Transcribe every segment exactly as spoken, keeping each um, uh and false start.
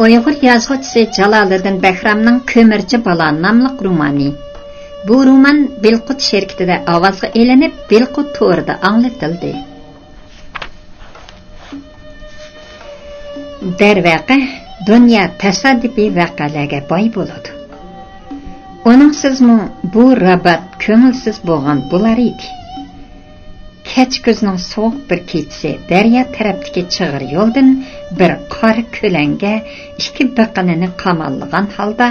ئۇيغۇر يازغۇچىسى جالالىدىن بەھرامنىڭ كۆمۈرچى بالا ناملىق رومانى. بۇ رومان بىلقۇت شىركىتىدە ئاۋازغا ئېلىنىپ، بىلقۇت تورىدا ئاڭلىتىلدى. دەرۋەقە، دۇنيا تاسادىپىي ۋەقەلەرگە باي بولىدۇ. ئۇنىڭسىزمۇ بۇ رابات كۆڭۈلسىز بولغان بولار ئىدى. كەچكۈزنىڭ سوغۇق بىر كېچىسى دەريا تەرەپتىكى چىغىر يولدىن بىر قارا كۆلەڭگە ئىككى بېقىنىنى قاماللىغان ھالدا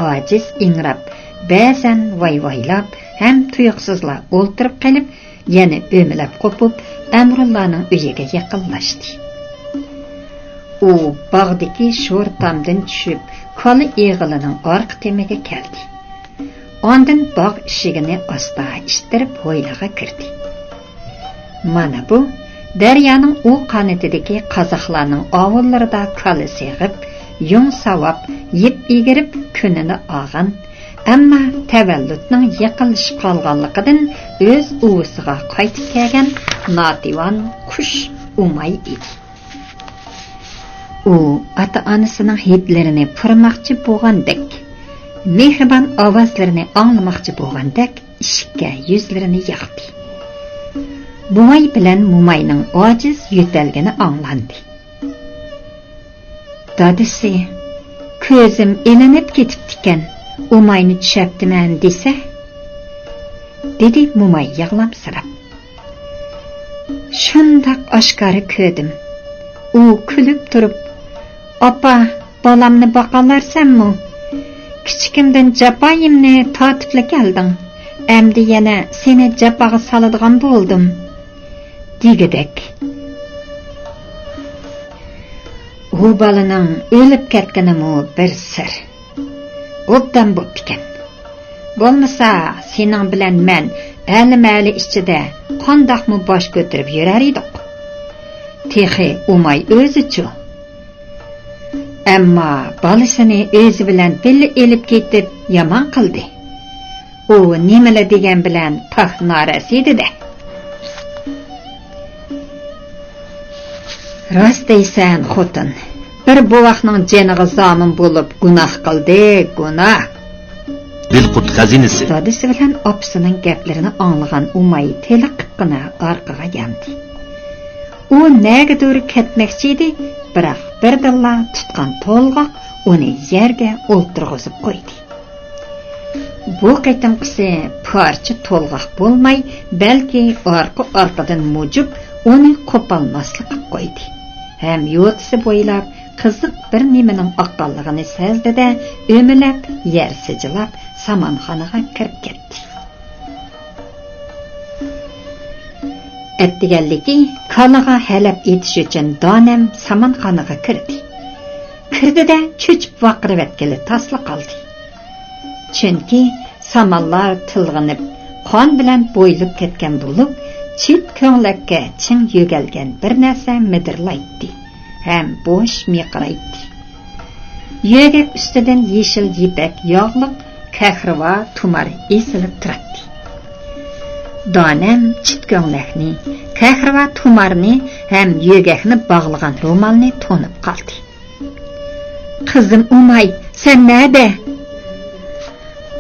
ئاجىز ئىڭراپ، بەزەن ۋاي-ۋايلاپ ھەم تۇيۇقسىزلا ئولتۇرۇپ قېلىپ، يەنە ئۆمىلەپ قوپۇپ، ئەمرۇللانىڭ ئۆيىگە يېقىنلاشتى. ئۇ باغدىكى شور تامدىن چۈشۈپ، كالا ئېغىلىنىڭ ئارقا تېمىگە كەلدى. ئاندىن باغ ئىشىكىنى ئاستا ئىتتىرىپ، ھويلىغا كىردى. مانا بۇ، دەريانىڭ ئۇ قانىتىدىكى قازاقلارنىڭ ئاۋۇللىرىدا كالا سېغىپ، يۇڭ ساۋاپ، يىپ ئېگىرىپ، كۈنىنى ئالغان، ئەمما تەۋەللۇتنىڭ يېقىنلىشىپ قالغانلىقىدىن ئۆز ئۇۋىسىغا قايتىپ كەلگەن ناتىۋان قۇش ئۇماي ئىدى. ئۇ ئاتا-ئانىسىنىڭ ھىدلىرىنى پۇرىماقچى بولغاندەك، مېھرىبان ئاۋازلىرىنى ئاڭلىماقچى بولغاندەك ئىشىككە يۈزلىرىنى ياقتى. بوۋاي بىلەن موماينىڭ ئاجىز يۆتەلگىنى ئاڭلاندى. دادىسى، كۆزۈم ئىلىنىپ كېتىپتىكەن، ئۇماينى چۈشەپتىمەن دېسە، دېدى موماي يىغلامسىراپ. شۇنداق ئاشكارا كۆردۈم. ئۇ كۈلۈپ تۇرۇپ، ئاپا، بالامنى باقالارسەنمۇ؟ كىچىكىمدىن جاپايىمنى تارتىپلا كەلدىڭ. ئەمدى يەنە سېنى جاپاغا سالىدىغان بولدۇم، دېگۈدەك. ئۇ بالىنىڭ ئۆلۈپ كەتكىنىمۇ بىر سىر. ئوبدان بوپتىكەن. بولمىسا، سېنىڭ بىلەن مەن ئەلىمەلى ئىچىدە قانداقمۇ باش كۆتۈرۈپ يۈرەر ئىدۇق. تېخى ئۇماي ئۆزىچۇ؟ ئەمما بالىسىنى ئۆزى بىلەن بىللە ئېلىپ كېتىپ يامان قىلدى. ئۇ نېمىلا دېگەن بىلەن پاك نارەسىدە-دە. راست دەيسەن، خوتۇن. بىر بوۋاقنىڭ جېنىغا زامىن بولۇپ گۇناھ قىلدى، گۇناھ. دىلقۇت خەزىنىسى. دادىسى بىلەن ئاپىسىنىڭ گەپلىرىنى ئاڭلىغان ئۇماي تېلىقىپقىنا ئارقىغا ياندى. ئۇ نەگىدۇر كەتمەكچى ئىدى، بىراق بىردىنلا تۇتقان تولغاق ئۇنى يەرگە ئولتۇرغۇزۇپ قويدى. بۇ قېتىمقىسى پارچە تولغاق بولماي، بەلكى ئارقا-ئارقىدىن مۇجۇپ ئۇنى قوپالماسلىق قىلىپ قويدى ھەم يوتىسى بويلاپ قىزىق بىر نېمىنىڭ ئاققانلىقىنى سەزدى-دە، ئۆمىلەپ، يەر سىجىلاپ، سامانخانىغا كىرىپ كەتتى. ئەتىگەنلىكى كالىغا ھەلەپ ئېتىش ئۈچۈن دانەم سامانخانىغا كىردى. كىردى-دە، چۆچۈپ ۋارقىرىۋەتكىلى تاسلا قالدى. چۈنكى سامانلار تىلغىنىپ، قان بىلەن بويىلىپ كەتكەن بولۇپ، چىت كۆڭلەككە چىڭ يۆگەلگەن بىر نەرسە مىدىرلايتتى ھەم بوش مىقىرايتتى. يۆگەك ئۈستىدىن يېشىل يىپەك ياغلىق كەھرىۋا تۇمار ئېسىلىپ تۇراتتى. دانەم چىت كۆڭلەكنى، كەھرىۋا تۇمارنى ھەم يۆگەكنى باغلىغان رومالنى تونۇپ قالدى. «قىزىم ئۇماي، سەن نەدە؟»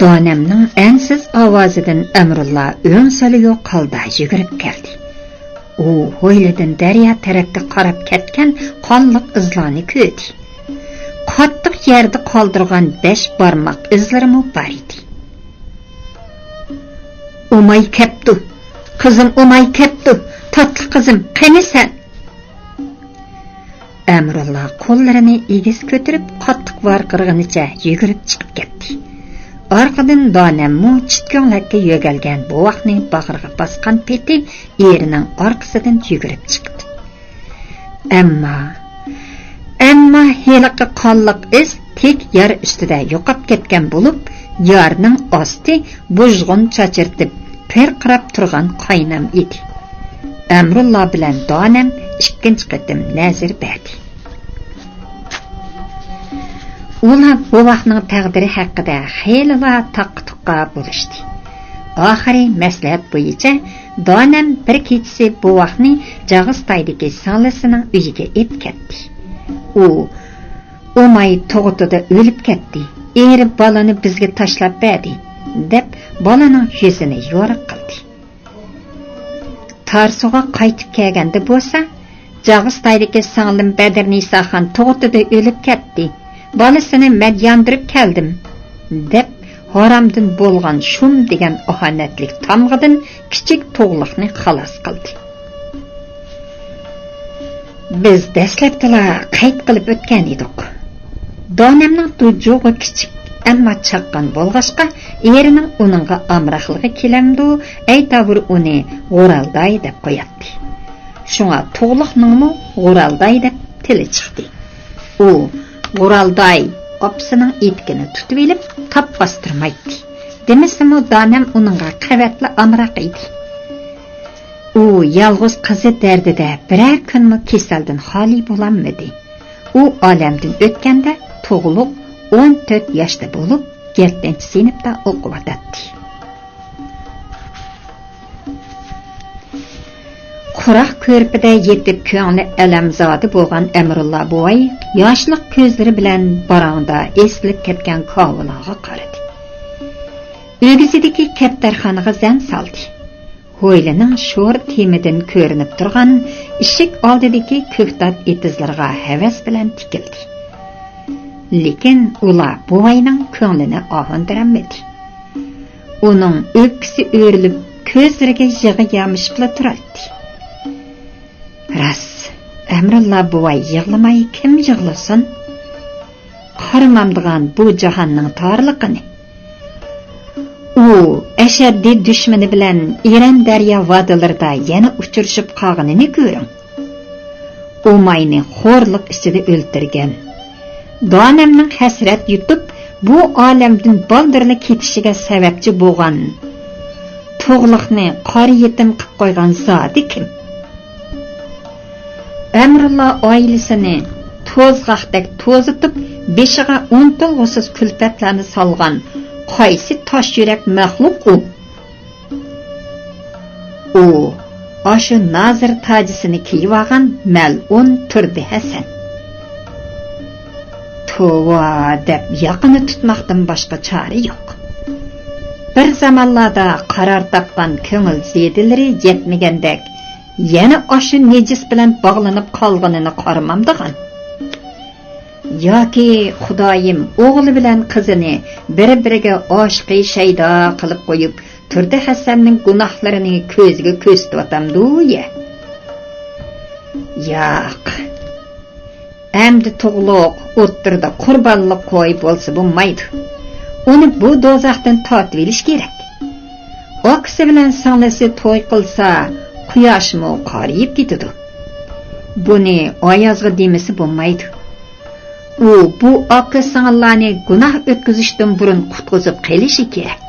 دانەمنىڭ ئەنسىز ئاۋازىدىن ئەمرۇللا ئۆڭ-سۆلى يوق ھالدا يۈگۈرۈپ كەلدى. ئۇ ھويلىدىن دەريا تەرەپكە قاراپ كەتكەن قانلىق ئىزلارنى كۆردى. قاتتىق يەردە قالدۇرغان بەش بارماق ئىزلىرىمۇ بار ئىدى. «ئۇماي كەپتۇ! قىزىم ئۇماي كەپتۇ! تاتلىق قىزىم، قېنى سەن؟» ئەمرۇللا قوللىرىنى ئېگىز كۆتۈرۈپ، قاتتىق ۋارقىرىغىنىچە يۈگۈرۈپ چىقىپ كەتتى. ئارقىدىن دانەممۇ چىت كۆڭلەككە يۆگەلگەن بوۋاقنى باغرىغا باسقان پېتى ئېرىنىڭ ئارقىسىدىن يۈگۈرۈپ چىقتى. ئەمما، ئەمما ھېلىقى قانلىق ئىز تىك يار ئۈستىدە يوقاپ كەتكەن بولۇپ، يارنىڭ ئاستى بۇژغۇن چاچرىتىپ پىرقىراپ تۇرغان قاينام ئىدى. ئەمرۇللا بىلەن دانەم ئىككىنچى قېتىم نەزىر بەردى. ئۇلار بوۋاقنىڭ تەقدىرى ھەققىدە خېلىلا تاققا-تۇققا بولۇشتى. ئاخىرى مەسلىھەت بويىچە دانەم بىر كېچىسى بوۋاقنى جاغىستايدىكى سىڭلىسىنىڭ ئۆيىگە ئېلىپ كەتتى. ئۇ ئۇماي تۇغۇتىدا ئۆلۈپ كەتتى، ئېرى بالىنى بىزگە تاشلاپ بەردى، دەپ بالىنىڭ يۈزىنى يورۇق قىلدى. تارسۇغا قايتىپ كەلگەندە بولسا، جاغۇستايدىكى سىڭلىم بەدرىنىساخان تۇغۇتىدا ئۆلۈپ كەتتى، بالىسىنى مەن ياندۇرۇپ كەلدىم، دەپ ھارامدىن بولغان شۇم دېگەن ئاھانەتلىك تامغىدىن كىچىك تۇغلۇقنى خالاس قىلدى. بىز دەسلەپتىلا قەيت قىلىپ ئۆتكەن ئىدۇق. دانەمنىڭ دۇجۇغى كىچىك، ئەمما چاققان بولغاچقا، ئېرىنىڭ ئۇنىڭغا ئامراقلىقى كېلەمدۇ، ئەيتاۋۇر ئۇنى غورالداي دەپ قوياتتى. شۇڭا تۇغلۇقنىڭمۇ غورالداي دەپ تىلى چىقتى. ئۇ غورالداي ئاپىسىنىڭ ئېتىكىنى تۇتۇۋېلىپ، تاپ باستۇرمايتتى. دېمىسىمۇ، دانەم ئۇنىڭغا قەۋەتلا ئامراق ئىدى. ئۇ يالغۇز قىزى دەردىدە بىرەر كۈنمۇ كېسەلدىن خالىي بولالمىدى. ئۇ ئالەمدىن ئۆتكەندە تۇغلۇق ئون تۆت ياشتا بولۇپ، يەتتىنچى سىنىپتا ئوقۇۋاتاتتى. قۇراق كۆرپىدە يېتىپ كۆڭلى ئەلەمزادە بولغان ئەمرۇللا بوۋاي ياشلىق كۆزلىرى بىلەن باراڭدا ئېسىلىپ كەتكەن كاۋىلارغا قارىدى. ئۆگزىدىكى كەپتەرخانىغا زەڭ سالدى. ھويلىنىڭ شور تېمىدىن كۆرۈنۈپ تۇرغان ئىشىك ئالدىدىكى كۆكتات ئېتىزلىرىغا ھەۋەس بىلەن تىكىلدى. لېكىن ئۇلار بوۋاينىڭ كۆڭلىنى ئاھۇندۇرالمىدى. ئۇنىڭ ئۆپكىسى ئۆرۈلۈپ، كۆزلىرىگە يىغا يامىشىپلا تۇراتتى. راست، ئەمرۇللا بوۋاي يىغلىماي كىم يىغلىسۇن؟ قارىمامدىغان بۇ جاھاننىڭ تارلىقىنى. ئۇ ئەشەددىي دۈشمىنى بىلەن ئېرەن دەريا ۋادىلىرىدا يەنە ئۇچرىشىپ قالغىنىنى كۆرۈڭ. ئۇماينى خورلۇق ئىچىدە ئۆلتۈرگەن، دانەمنىڭ ھەسرەت يۇتۇپ، بۇ ئالەمدىن بالدۇرلا كېتىشىگە سەۋەبچى بولغان، تۇغلۇقنى قارا يېتىم قىپ قويغان زادى كىم؟ ئەمرۇللا ئائىلىسىنى توزغاقتەك توزۇتۇپ، بېشىغا ئۇنتۇلغۇسىز كۈلپەتلەرنى سالغان قايسى تاش يۈرەك مەخلۇق ئۇ؟ ئۇ ئاشۇ نازىر تاجىسىنى كىيىۋالغان مەلئۇن تۇردى ھەسەن. توۋا دەپ ياقىنى تۇتماقتىن باشقا چارە يوق. بىر زامانلاردا قارار تاپقان كۆڭۈل زېدىلىرى يەتمىگەندەك، يەنە ئاشۇ نىجىس بىلەن باغلىنىپ قالغىنىنى قارىمامدىغان. ياكى خۇدايىم ئوغلى بىلەن قىزىنى بىر-بىرىگە ئاشىقى شەيدا قىلىپ قويۇپ، تۇردى ھەسەننىڭ گۇناھلىرىنى كۆزىگە كۆرسىتىۋاتامدۇ يە؟ ياق. ئەمدى تۇغلۇق ئوتتۇرىدا قۇربانلىق قوي بولسا بولمايدۇ. ئۇنى بۇ دوزاختىن تارتىۋېلىش كېرەك. ئاكىسى بىلەن سىڭلىسى توي قىلسا، قۇياشمۇ قارىيىپ كېتىدۇ. بۇنى ئايازغا دېمىسە بولمايدۇ. ئۇ بۇ ئاكا سىڭىللارنى گۇناھ ئۆتكۈزۈشتىن بۇرۇن قۇتقۇزۇپ قېلىشى كېرەك.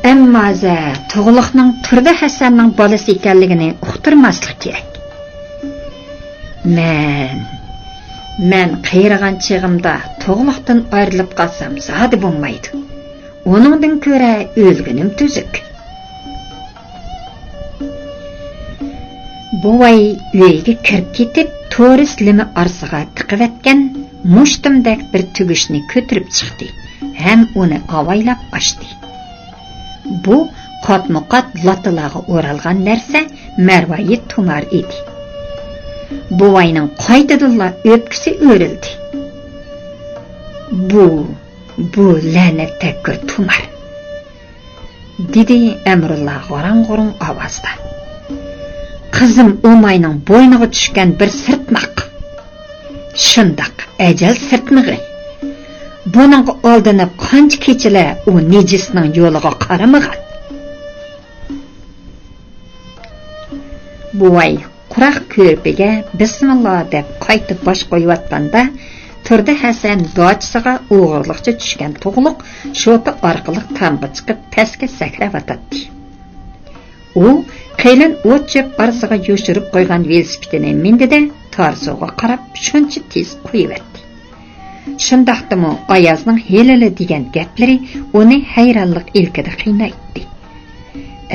ئەمما زە تۇغلۇقنىڭ تۇردى ھەسەننىڭ بالىسى ئىكەنلىكىنى ئۇقتۇرماسلىق كېرەك. مەن، مەن قېرىغان چېغىمدا تۇغلۇقتىن ئايرىلىپ قالسام زادى بولمايدۇ. ئۇنىڭدىن كۆرە ئۆلگىنىم تۈزۈك. بوۋاي ئۆيگە كىرىپ كېتىپ، تورۇس لىمى ئارىسىغا تىقىۋەتكەن مۇشتۇمدەك بىر تۈگۈشنى كۆتۈرۈپ چىقتى ھەم ئۇنى ئاۋايلاپ ئاچتى. بۇ قاتمۇقات لاتىلارغا ئورالغان نەرسە مەرۋايىت تۇمار ئىدى. بوۋاينىڭ قايتىدىنلا ئۆپكىسى ئۆرۈلدى. بۇ، بۇ لەنەت تەگكۈر تۇمار! دېدى ئەمرۇللا غاراڭ-غۇرۇڭ ئاۋازدا. قىزىم ئۇماينىڭ بوينىغا چۈشكەن بىر سىرتماق. شۇنداق ئەجەل سىرتمىقى. بۇنىڭغا ئالدىنىپ قانچە كېچىلەر ئۇ نىجىسنىڭ يولىغا قارىمىغان. بوۋاي قۇراق كۆرپىگە بىسمىللا دەپ قايتا باش قويۇۋاتقاندا، تۇردى ھەسەن داچىسىغا ئوغرىلىقچە چۈشكەن تۇغلۇق شوتا ئارقىلىق تامغا چىقىپ پەسكە سەكرەۋاتاتتى. ئۇ قېلىن ئوت-چۆپ ئارىسىغا يوشۇرۇپ قويغان ۋېلىسىپىتىنى مىندى-دە، تارزۇغا قاراپ شۇنچە تېز قويۇۋەتتى. شۇنداقتىمۇ ئايازنىڭ ھېلىلا دېگەن گەپلىرى ئۇنى ھەيرانلىق ئىلكىدە قىينايتتى.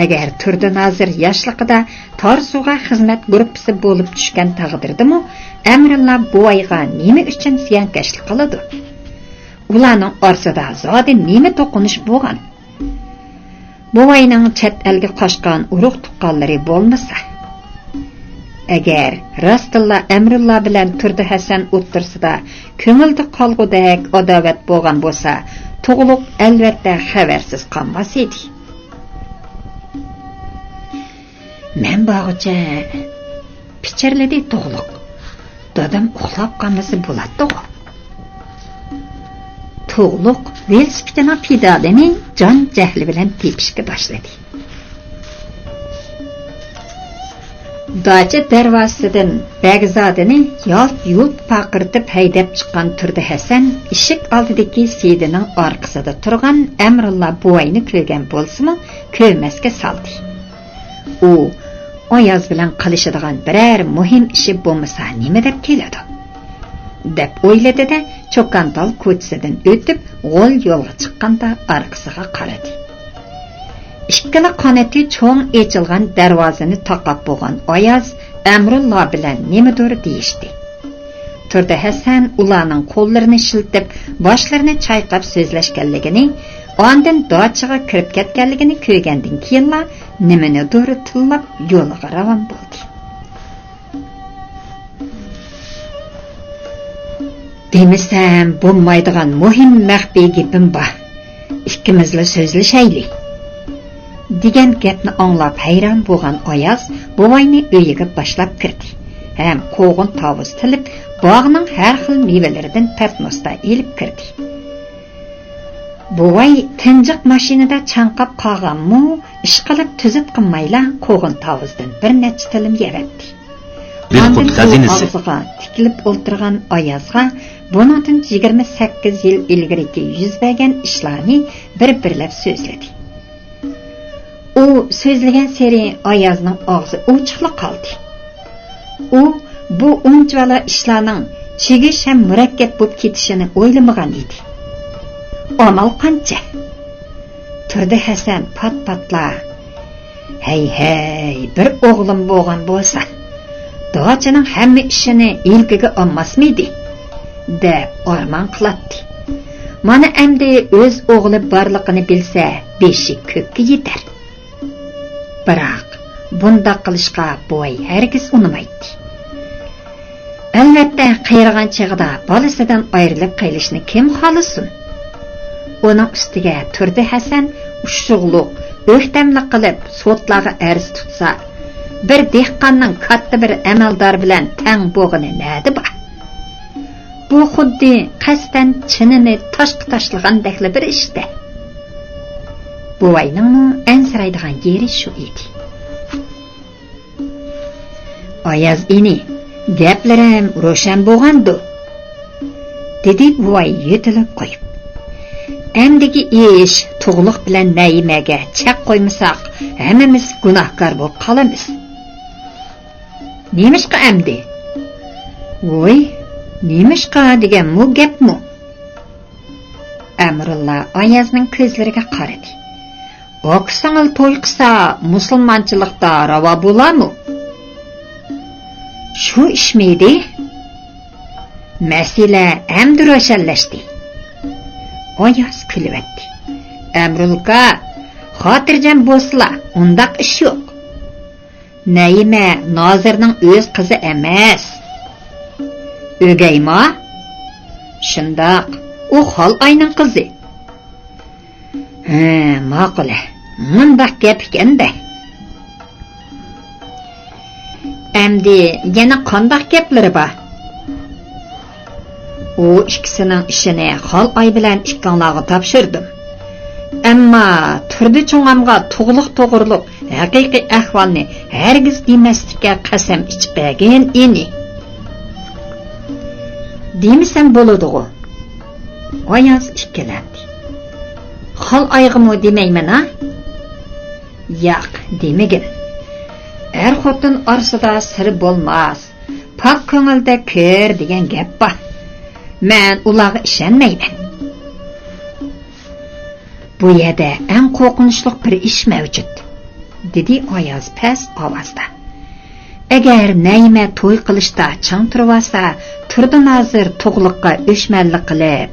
ئەگەر تۇردى نازىر ياشلىقىدا تارسۇغا خىزمەت گۇرۇپپىسى بولۇپ چۈشكەن تەقدىردىمۇ، ئەمرۇللا بوۋايغا نېمە ئۈچۈن زىيانكەشلىك قىلىدۇ؟ ئۇلارنىڭ ئارىسىدا زادى نېمە توقۇنۇش بولغان؟ بوۋاينىڭ چەت ئەلگە قاچقان ئۇرۇق-تۇغقانلىرى بولمىسا؟ ئەگەر راستتىنلا ئەمرۇللا بىلەن تۇردى ھەسەن ئوتتۇرىسىدا كۆڭۈلدە قالغۇدەك ئاداۋەت بولغان بولسا، تۇغلۇق ئەلۋەتتە خەۋەرسىز قالماس ئىدى. مەن بارغۇچە پىچىرلىدى تۇغلۇق. دادام ئۇخلاپ قالمىسا بولاتتىغۇ. تۇغلۇق ۋېلىسىپىتىنىڭ پېدالىنى جان جەھلى بىلەن تېپىشكە باشلىدى. داچا دەرۋازىسىدىن بەگزادىنى يالت-يۇلت پارقىرىتىپ ھەيدەپ چىققان تۇردى ھەسەن ئىشىك ئالدىدىكى سىيدىنىڭ ئارقىسىدا تۇرغان ئەمرۇللا بوۋاينى كۆرگەن بولسىمۇ، كۆرمەسكە سالدى. ئۇ ئاياز بىلەن قىلىشىدىغان بىرەر مۇھىم ئىشى بولمىسا نېمە دەپ كېلىدۇ؟ دەپ ئويلىدى-دە، چوكانتال كوچىسىدىن ئۆتۈپ، غول يولغا چىققاندا ئارقىسىغا قارىدى. ئىككىلا قانىتى چوڭ ئېچىلغان دەرۋازىنى تاقاپ بولغان ئاياز ئەمرۇللا بىلەن نېمىدۇر دېيىشتى. تۇردى ھەسەن ئۇلارنىڭ قوللىرىنى شىلتىپ، باشلىرىنى چايقاپ سۆزلەشكەنلىكىنى، ئاندىن داچىغا كىرىپ كەتكەنلىكىنى كۆرگەندىن كېيىنلا نېمىنىدۇر تىللاپ يولىغا راۋان بولدى. دېمىسەم بولمايدىغان مۇھىم مەخپىي گېپىم بار. ئىككىمىزلا سۆزلىشەيلى. دېگەن گەپنى ئاڭلاپ ھەيران بولغان ئاياز بوۋاينى ئۆيىگە باشلاپ كىردى ھەم قوغۇن تاۋۇز تىلىپ، باغنىڭ ھەر خىل مېۋىلىرىدىن پەتنۇستا ئېلىپ كىردى. بوۋاي تىنجىق ماشىنىدا چاڭقاپ قالغانمۇ، ئىشقىلىپ تۈزۈت قىلمايلا قوغۇن تاۋۇزدىن بىر نەچچە تىلىم يەۋەتتى. ئاندىن ئۇ ئاغزىغا تىكىلىپ ئولتۇرغان ئايازغا بۇنىڭدىن يىگىرمە سەككىز يىل ئىلگىرىكى يۈز بەرگەن ئىشلارنى بىر-بىرلەپ سۆزلىدى. ئۇ سۆزلىگەنسېرى ئايازنىڭ ئاغزى ئوچۇقلا قالدى. ئۇ بۇ ئۇنچىۋالا ئىشلارنىڭ چىگىش ھەم مۇرەككەپ بولۇپ كېتىشىنى ئويلىمىغان ئىدى. ئامال قانچە؟ تۇردى ھەسەن پات-پاتلا، «ھەي-ھەي، بىر ئوغلۇم بولغان بولسا، داچىنىڭ ھەممە ئىشىنى يېلكىگە ئالماسمىدى؟» دەپ ئارمان قىلاتتى. مانا ئەمدى ئۆز ئوغلى بارلىقىنى بىلسە، بېشى كۆككە يېتەر. بىراق، بۇنداق قىلىشقا بوۋاي ھەرگىز ئۇنىمايتتى. ئەلۋەتتە، قېرىغان چېغىدا بالىسىدىن ئايرىلىپ قېلىشنى كىم خالىسۇن؟ ئۇنىڭ ئۈستىگە تۇردى ھەسەن ئۇششۇقلۇق، ئۆكتەملىك قىلىپ سوتلارغا ئەرز تۇتسا، بىر دېھقاننىڭ كاتتا بىر ئەمەلدار بىلەن تەڭ بولغىنى نەدە بار؟ بۇ خۇددى قەستەن چىنىنى تاشقا تاشلىغاندەكلا بىر ئىش-دە. بوۋاينىڭمۇ ئەنسىرەيدىغان يېرى شۇ ئىدى. «ئاياز ئىنى، گەپلىرىم روشەن بولغاندۇ؟» دېدى بوۋاي يۆتىلىپ قويۇپ. «ئەمدىكى ئىش تۇغلۇق بىلەن نەيىمەگە چەك قويمىساق، ھەممىمىز گۇناھكار بولۇپ قالىمىز.» «نېمىشقا ئەمدى؟» «ۋوي، نېمىشقا دېگەنمۇ گەپمۇ؟» ئەمرۇللا ئايازنىڭ كۆزلىرىگە قارىدى. «ئاكا-سىڭىل توي قىلسا، مۇسۇلمانچىلىقتا راۋا بولارمۇ؟» «شۇ ئىشمىدى؟ مەسىلە ئەمدى روشەنلەشتى.» ئاياز كۈلۈۋەتتى. «ئەمرۇلكا، خاتىرجەم بولسىلا، ئۇنداق ئىش يوق. نەيىمە نازىرنىڭ ئۆز قىزى ئەمەس.» «ئۆگەيما؟» «شۇنداق، ئۇ خالئاينىڭ قىزى.» «ھە، ماقۇل. مۇنداق گەپ ئىكەن-دە.» «ئەمدى يەنە قانداق گەپلىرى بار؟» «ئۇ ئىككىسىنىڭ ئىشىنى خالئاي بىلەن ئىككىڭلارغا تاپشۇردۇم. ئەمما تۇردى چوڭامغا تۇغلۇق توغرۇلۇق ھەقىقىي ئەھۋالنى ھەرگىز دېمەسلىككە قەسەم ئىچىپ بەرگىن، ئىنى.» «دېمىسەم بولىدىغۇ.» ئاياز ئىككىلەندى. «خالئايغىمۇ دېمەيمەن-ھە؟» «ياق، دېمىگىن. ئەر-خوتۇن ئارىسىدا سىر بولماس. پاك كۆڭۈلدە كىر دېگەن گەپ بار. مەن ئۇلارغا ئىشەنمەيمەن.» بۇ يەردە ئەڭ قورقۇنچلۇق بىر ئىش مەۋجۇت. دېدى ئاياز پەس ئاۋازدا. ئەگەر نەيىمە توي قىلىشتا چىڭ تۇرۇۋالسا، تۇردى نازىر تۇغلۇققا ئۆچمەنلىك قىلىپ.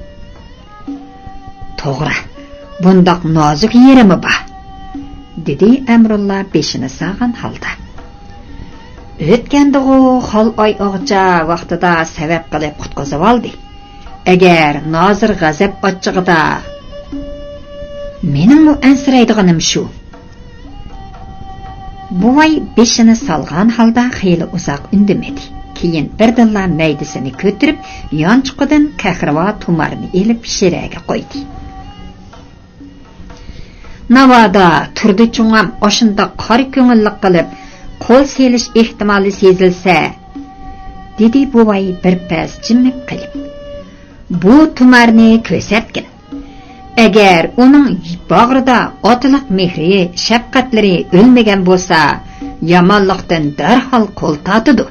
توغرا، بۇنداق نازۇك يېرىمۇ بار، دېدى ئەمرۇللا بېشىنى سالغان ھالدا. ئۆتكەندىغۇ خالئاي ئاغىچا ۋاقتىدا سەۋەب قىلىپ قۇتقۇزۇۋالدى. ئەگەر نازىر غەزەپ ئاچچىقىدا، مېنىڭمۇ ئەنسىرەيدىغىنىم شۇ. بوۋاي بېشىنى سالغان ھالدا خېلى ئۇزاق ئۈندىمىدى. كېيىن بىردىنلا مەيدىسىنى كۆتۈرۈپ، يانچۇقىدىن كەھرىۋا تۇمارنى ئېلىپ شىرەگە قويدى. ناۋادا تۇردى چوڭام ئاشۇنداق قارا كۆڭۈللۈك قىلىپ قول سېلىش ئېھتىمالى سېزىلسە، دېدى بوۋاي بىر پەس جىمىپ قېلىپ. بۇ تۇمارنى كۆرسەتكىن. ئەگەر ئۇنىڭ باغرىدا ئاتىلىق مېھرى، شەپقەتلىرى ئۆلمىگەن بولسا، يامانلىقتىن دەرھال قول تارتىدۇ.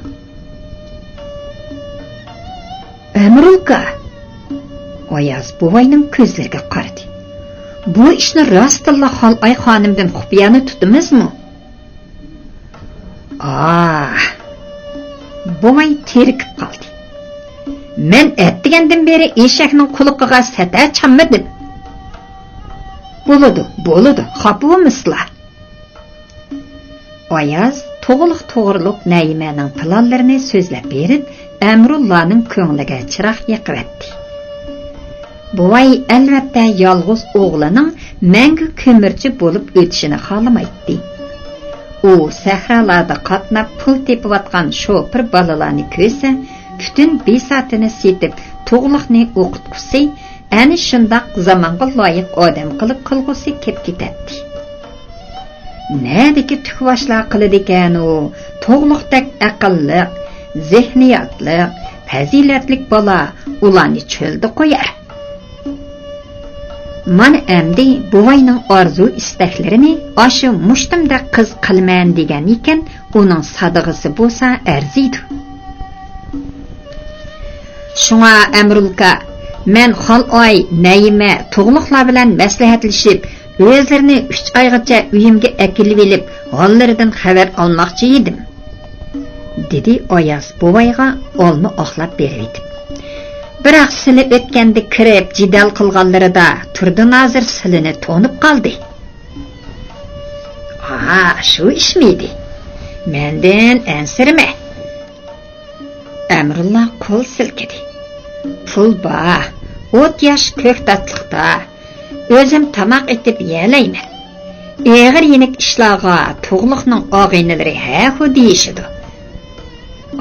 ئەمرۇلكا! ئاياز بوۋاينىڭ كۆزلىرىگە قارىدى. بۇ ئىشنى راستتىنلا خالئاي خانىمدىن خۇپىيانە تۇتىمىزمۇ؟ ئاھ! بوۋاي تېرىكىپ قالدى. مەن ئەتىگەندىن بېرى ئېشەكنىڭ قۇلىقىغا سەتە چالمىدىم. بولىدۇ، بولىدۇ، خاپا بولمىسىلا. ئاياز توغرۇلۇق توغرۇلۇق نەيىمەنىڭ پىلانلىرىنى سۆزلەپ بېرىپ، ئەمرۇللانىڭ كۆڭلىگە چىراغ يېقىۋەتتى. بوۋاي، ئەلۋەتتە، يالغۇز ئوغلىنىڭ مەڭگۈ كۆمۈرچى بولۇپ ئۆتۈشىنى خالىمايتتى. ئۇ سەھرالاردا قاتناپ پۇل تېپىۋاتقان شوپۇر بالىلارنى كۆرسە، پۈتۈن بىساتىنى سېتىپ، تۇغلۇقنى ئوقۇتقۇسى، ئەنە شۇنداق زامانغا لايىق ئادەم قىلىپ قىلغۇسى كېلىپ كېتەتتى. نەدىكى تۈكۋاشلار قىلىدىكەن ئۇ، تۇغلۇقتەك ئەقىللىق، زېھنىياتلىق، پەزىلەتلىك بالا ئۇلارنى چۆلدە قويار. مانا ئەمدى بوۋاينىڭ ئارزۇ ئىستەكلىرىنى ئاشۇ مۇشتۇمدەك قىز قىلىمەن دېگەن ئىكەن، ئۇنىڭ سادىغىسى بولسا ئەرزىيدۇ. شۇڭا ئەمرۇلكا، مەن خالئاي، نەيىمە، تۇغلۇقلار بىلەن مەسلىھەتلىشىپ، ئۆزلىرىنى ئۈچ ئايغىچە ئۆيۈمگە ئەكېلىۋېلىپ، ھاللىرىدىن خەۋەر ئالماقچى ئىدىم، دېدى ئاياز بوۋايغا ئالما ئاقلاپ بېرىۋېتىپ. بىراق سىلى ئۆتكەندە كىرىپ جېدەل قىلغانلىرىدا تۇردى نازىر سىلىنى تونۇپ قالدى. ھا، شۇ ئىشمىدى؟ مەندىن ئەنسىرىمە. ئەمرۇللا قول سىلكىدى. پۇل بار، ئوت ياش كۆك تاتلىقتا. ئۆزۈم تاماق ئېتىپ يېيەلەيمەن. ئېغىر يېنىك ئىشلارغا تۇغلۇقنىڭ ئاغىنىلىرى ھە-خۇ دېيىشىدۇ.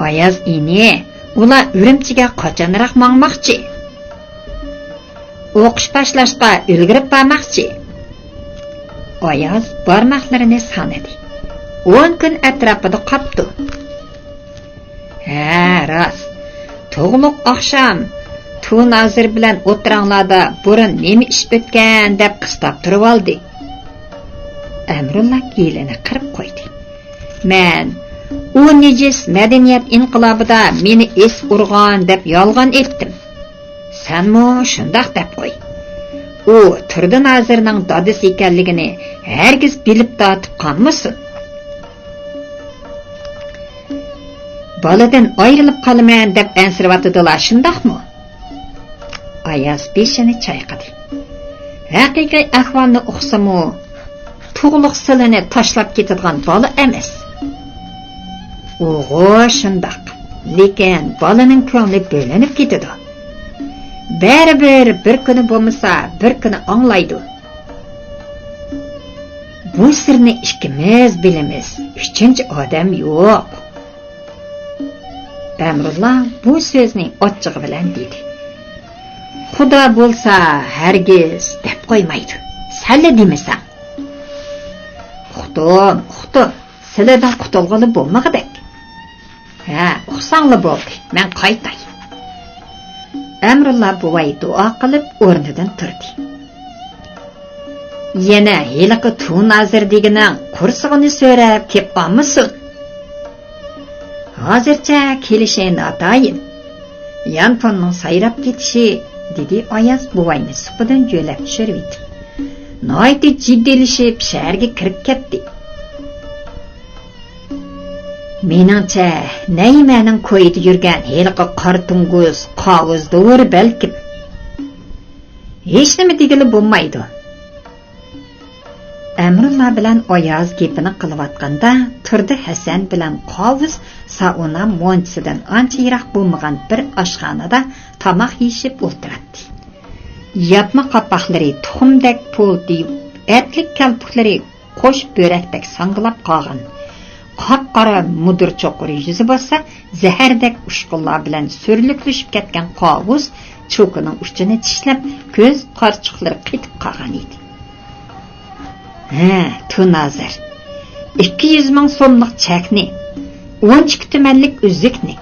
ئاياز ئىنى، ئۇلار ئۈرۈمچىگە قاچانراق ماڭماقچى؟ ئوقۇش باشلاشقا ئۈلگۈرۈپ بارماقچى. ئاياز بارماقلىرىنى سانىدى. ئون كۈن ئەتراپىدا قاپتۇ. ھە، راست. تۇغلۇق ئاخشام تۇنازىر بىلەن ئوتتۇراڭلاردا بۇرۇن نېمە ئىش ئۆتكەن دەپ قىستاپ تۇرۇۋالدى. ئەمرۇللا گېلىنى قىرىپ قويدى. مەن ئۇ نىجىس مەدەنىيەت ئىنقىلابىدا مېنى ئېسىپ ئۇرغان دەپ يالغان ئېيتتىم. سەنمۇ شۇنداق دەپ قوي. ئۇ تۇردى نازىرنىڭ دادىسى ئىكەنلىكىنى ھەرگىز بىلىپ تارتىپ قالمىسۇن. بالىدىن ئايرىلىپ قالىمەن دەپ ئەنسىرەۋاتىدىلا، شۇنداقمۇ؟ ئاياز بېشىنى چايقىدى. ھەقىقىي ئەھۋالنى ئۇقسىمۇ، تۇغلۇق سىلىنى تاشلاپ كېتىدىغان بالا ئەمەس. ئۇغۇ شۇنداق، لېكىن بالىنىڭ كۆڭلى بۆلۈنۈپ كېتىدۇ. بەرىبىر بىر كۈنى بولمىسا، بىر كۈنى ئاڭلايدۇ. بۇ سىرنى ئىككىمىز بىلىمىز، ئۈچىنچى ئادەم يوق. ئەمرۇللا بۇ سۆزنى ئاچچىقى بىلەن دېدى. خۇدا بولسا ھەرگىز دەپ قويمايدۇ، سەنلا دېمىسەڭ. ئۇقتۇم، ئۇقتۇم، سىلىدىن قۇتۇلغىلى بولمىغۇدەك. ھە، ئۇقساڭلا بولدى، مەن قايتاي. ئەمرۇللا بوۋاي دۇئا قىلىپ ئورنىدىن تۇردى. يەنە ھېلىقى تۇنازىر دېگىنىڭ قورسىقىنى سۆرەپ كېلىپ قالمىسۇن. ھازىرچە كېلىشى ناتايىن. يانفوننىڭ سايراپ كېتىشى، دېدى ئاياز بوۋاينى سۇپىدىن يۆلەپ چۈشۈرۈۋېتىپ. ناھايىتى جىددىيلىشىپ شەھەرگە كىرىپ كەتتى. مېنىڭچە، نەيمەنىڭ كويىدا يۈرگەن ھېلىقى قارا توڭگۇز قاۋۇزدۇر بەلكىم. ھېچنېمە دېگىلى بولمايدۇ. ئەمرۇللا بىلەن ئاياز گېپىنى قىلىۋاتقاندا، تۇردى ھەسەن بىلەن قاۋۇز سائۇنا مونچىسىدىن ئانچە يىراق بولمىغان بىر ئاشخانىدا تاماق يېيىشىپ ئولتۇراتتى. ياپما قاپاقلىرى تۇخۇمدەك پولتىيىپ، ئەتلىك كەلپۈكلىرى قوش بۆرەكتەك ساڭگىلاپ قالغان، قاپقارا مۇدىر چوقۇر يۈزى بولسا زەھەردەك ئۇچقۇنلار بىلەن سۈرلۈكلىشىپ كەتكەن قاۋۇز چوكىنىڭ ئۇچىنى چىشلەپ، كۆز قارىچۇقلىرى قېتىپ قالغان ئىدى. ھە، تۇنازىر، ئىككى يۈز مىڭ سوملۇق چەكنى، ئون ئىككى تۈمەنلىك ئۈزۈكنى،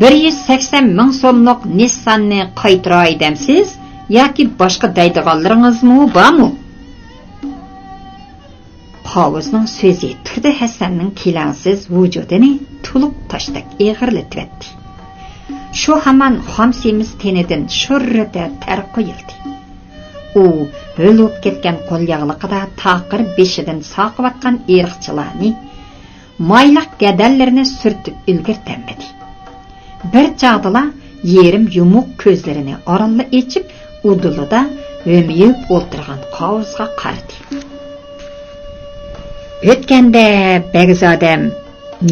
بىر يۈز سەكسەن مىڭ سوملۇق نىسساننى قايتۇراي دەمسىز ياكى باشقا دەيدىغانلىرىڭىزمۇ بارمۇ؟ قاۋۇزنىڭ سۆزى تۇردى ھەسەننىڭ كېلەڭسىز ۋۇجۇدىنى تۇلۇق تاشتەك ئېغىرلىتىۋەتتى. شۇ ھامان خام سېمىز تېنىدىن شۇررىتە تەر قۇيۇلدى. ئۇ ھۆل بولۇپ كەتكەن قول ياغلىقىدا تاقىر بېشىدىن ساقىۋاتقان ئېرىقچىلارنى، مايلىق گەدەنلىرىنى سۈرتۈپ ئۈلگۈرتەلمىدى. بىر چاغدىلا يېرىم يۇمۇق كۆزلىرىنى ئارانلا ئېچىپ، ئۇدۇلىدا ھۆمۈيۈپ ئولتۇرغان قاۋۇزغا قارىدى. ئۆتكەندە بەگزادەم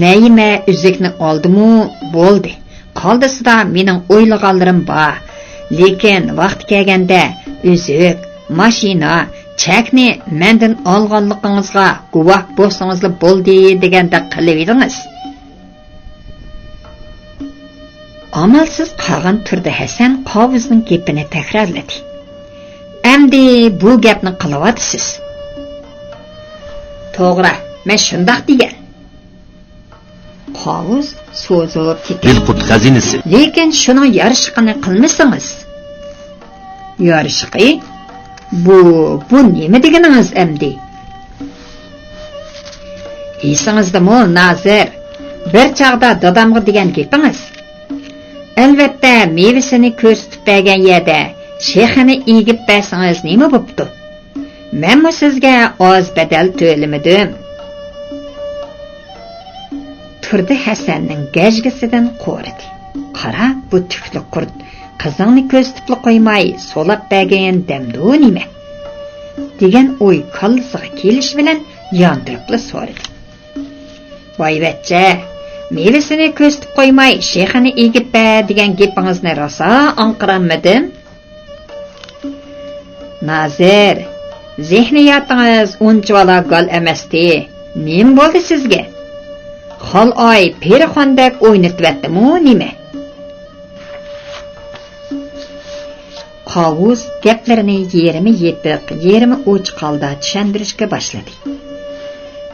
نەيىمە ئۈزۈكنى ئالدىمۇ بولدى. قالدىسىدا مېنىڭ ئويلىغانلىرىم بار. لېكىن ۋاقتى كەلگەندە ئۈزۈك، ماشىنا، چەكنى مەندىن ئالغانلىقىڭىزغا گۇۋاھ بولسىڭىزلا بولدى دېگەندەك قىلىۋېرىڭىز. ئامالسىز قالغان تۇردى ھەسەن قاۋۇزنىڭ گېپىنى تەكرارلىدى. ئەمدى بۇ گەپنى قىلىۋاتىسىز. توغرا، مەن شۇنداق دېگەن. قاۋۇز سوزۇپ كېتىپ. بىلقۇت خەزىنىسى. لېكىن شۇنىڭ يارىشىقىنى قىلمىسىڭىز. يارىشىقى؟ بۇ، بۇ نېمە دېگىنىڭىز ئەمدى؟ ئېسىڭىزدىمۇ، نازىر؟ بىر چاغدا دادامغا دېگەن گېپىڭىز؟ ئەلۋەتتە، مېۋىسىنى كۆرسىتىپ بەرگەن يەردە شېخىنى ئېگىپ بەرسىڭىز نېمە بوپتۇ؟ مەنمۇ سىزگە ئاز بەدەل تۆلىمىدىم. تۇردى ھەسەننىڭ گەجگىسىدىن قورۇدى. قارا، بۇ تۈكلۈك قۇرت قىزىڭنى كۆرسىتىپلا قويماي سولاپ بەرگىن دەمدۇ نېمە؟ دېگەن ئوي كاللىسىغا كېلىشى بىلەن ياندۇرۇپلا سورىدى. ۋايۋەچچە، مېۋىسىنى كۆرسىتىپ قويماي شېخىنى ئېگىپ بەر دېگەن گېپىڭىزنى راسا ئاڭقىرالمىدىم. نازىر، زېھنىياتىڭىز ئۇنچىۋالا گال ئەمەستى. نېمە بولدى سىزگە؟ خالئاي پېرىخوندەك ئوينىتىۋەتتىمۇ نېمە؟ قاۋۇز گەپلىرىنى يېرىمى يېپىق، يېرىمى ئوچۇق ھالدا چۈشەندۈرۈشكە باشلىدى.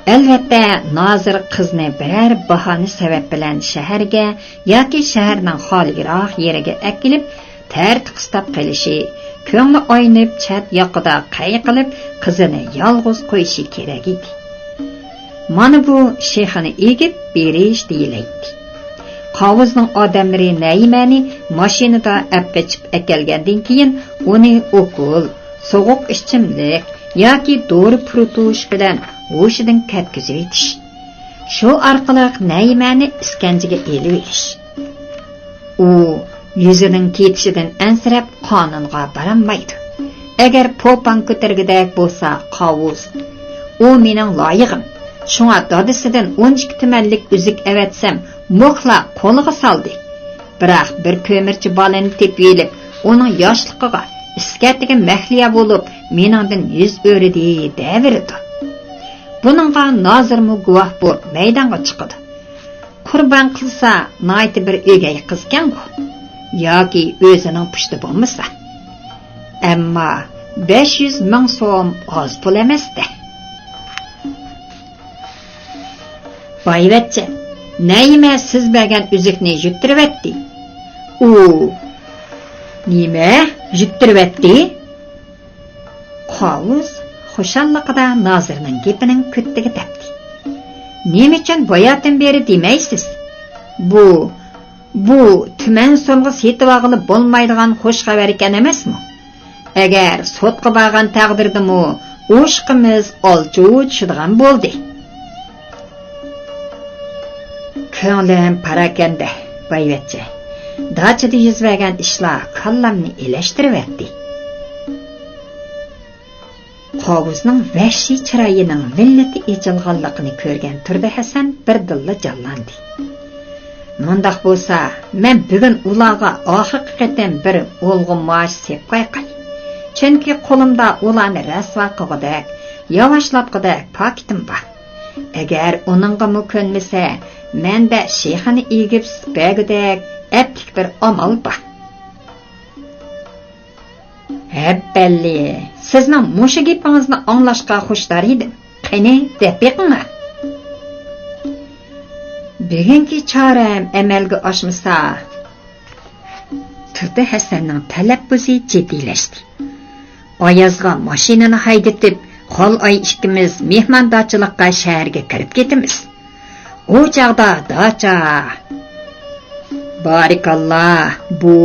ئەلۋەتتە، نازىر قىزنى بىرەر باھانە سەۋەب بىلەن شەھەرگە ياكى شەھەرنىڭ خالىيراق يېرىگە ئەكېلىپ، تەرىتى قىستاپ قېلىشى، كۆڭلى ئاينىپ، چەت ياقىدا قەي قىلىپ، قىزىنى يالغۇز قويۇشى كېرەك ئىدى. مانا بۇ شېخىنى ئېگىپ بېرىش دېيىلەيتتى. قاۋۇزنىڭ ئادەملىرى نەيىمەنى ماشىنىدا ئەپ قېچىپ ئەكەلگەندىن كېيىن، ئۇنى ئوكۇل، سوغۇق ئىچىملىك ياكى دورا پۇرىتىش بىلەن ھوشىدىن كەتكۈزۈۋېتىش، شۇ ئارقىلىق نەيىمەنى ئىسكەنجىگە ئېلىۋېلىش. ئۇ يۈزىنىڭ كېتىشىدىن ئەنسىرەپ قانۇنغا بارالمايدۇ. ئەگەر پوپاڭ كۆتۈرگۈدەك بولسا قاۋۇز، ئۇ مېنىڭ لايىغىم. شۇڭا دادىسىدىن ئون ئىككى تۈمەنلىك ئۈزۈك ئەۋەتسەم، موكلا قولىغا سالدى. بىراق بىر كۆمۈرچى بالىنى تېپىۋېلىپ، ئۇنىڭ ياشلىقىغا، ئىسكەتىگە مەھلىيا بولۇپ، مېنىڭدىن يۈز ئۆرۈدى دەۋېرىدۇ. بۇنىڭغا نازىرمۇ گۇۋاھ بولۇپ مەيدانغا چىقىدۇ. قۇربان قىلسا، ناھايىتى بىر ئۆگەي قىزكەنغۇ. ياكى ئۆزىنىڭ پۇشتى بولمىسا. ئەمما بەش يۈز مىڭ سوم ئاز پۇل ئەمەس-دە. ۋايۋەچچە، نەيىمە سىز بەرگەن ئۈزۈكنى يۇتتۇرۇۋەتتى. ئۇ نېمە؟ يۇتتۇرۇۋەتتى؟ قاۋۇز خۇشاللىقىدا نازىرنىڭ گېپىنىڭ كۆتىگە تەپتى. نېمە ئۈچۈن باياتىن بېرى دېمەيسىز؟ بۇ، بۇ تۈمەن سومغا سېتىۋالغىلى بولمايدىغان خوش خەۋەركەن ئەمەسمۇ؟ ئەگەر سوتقا بارغان تەقدىردىمۇ ئوشۇقىمىز ئالچۇ چۈشىدىغان بولدى. كۆڭلۈم پاراكەندە، بايۋەچچە. داچىدا يۈز بەرگەن ئىشلار كاللامنى ئېلەشتۈرۈۋەتتى. قاۋۇزنىڭ ۋەھشىي چىرايىنىڭ مىللىتى ئېچىلغانلىقىنى كۆرگەن تۇردى ھەسەن بىردىنلا جانلاندى. مۇنداق بولسا، مەن بۈگۈن ئۇلارغا ئاخىرقى قېتىم بىر ئولغۇن مائاش سېلىپ قوياي. چۈنكى قولۇمدا ئۇلارنى رەسۋا قىلغۇدەك، ياۋاشلاتقۇدەك پاكىتىم بار. ئەگەر ئۇنىڭغىمۇ كۆنمىسە، مەندە شېخىنى ئېگىپ سۈت بەرگۈدەك ئەپلىك بىر ئامال بار. ھەببەللى، سىزنىڭ مۇشۇ گېپىڭىزنى ئاڭلاشقا خۇشتار ئىدىم. قېنى، دەپ بېقىڭا. بۈگۈنكى چارەم ئەمەلگە ئاشمىسا. تۇردى ھەسەننىڭ تەلەپپۇزى جىددىيلەشتى. ئايازغا ماشىنىنى ھەيدىتىپ، خالئاي ئىككىمىز مېھماندارچىلىققا شەھەرگە كىرىپ كېتىمىز. ئۇ چاغدا داچا. بارىكاللا، بۇ،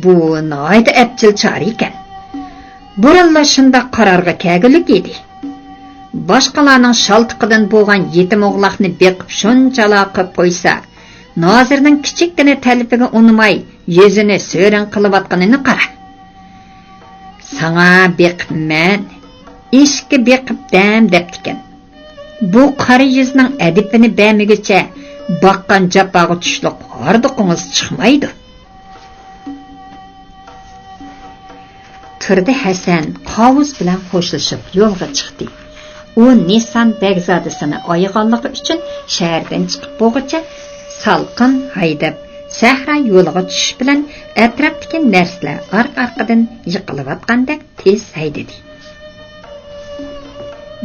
بۇ ناھايىتى ئەپچىل چارە ئىكەن. بۇرۇنلا شۇنداق قارارغا كەلگۈلۈك ئىدى. باشقىلارنىڭ شالتىقىدىن بولغان يېتىم ئوغلاقنى بېقىپ شۇنچىلا قىلىپ قويسا، نازىرنىڭ كىچىككىنە تەلىپىگە ئۇنىماي، يۈزىنى سۆرۈن قىلىۋاتقىنىنى قارا. ساڭا بېقىپ مەن، ئېشەككە بېقىپ دەم دەپتىكەن. بۇ قارا يۈزنىڭ ئەدىپىنى بەرمىگۈچە باققان جاپاغا چۈشلۈك ھاردۇقىڭىز چىقمايدۇ. تۇردى ھەسەن قاۋۇز بىلەن خوشلىشىپ يولغا چىقتى. ئۇ نىسان بەگزادىسىنى ئايىغانلىقى ئۈچۈن شەھەردىن چىقىپ بولغۇچە سالقىن ھايداپ، سەھرا يولىغا چۈشۈش بىلەن ئەتراپتىكى نەرسىلەر ئارقا-ئارقىدىن يىقىلىۋاتقاندەك تېز ھەيدىدى.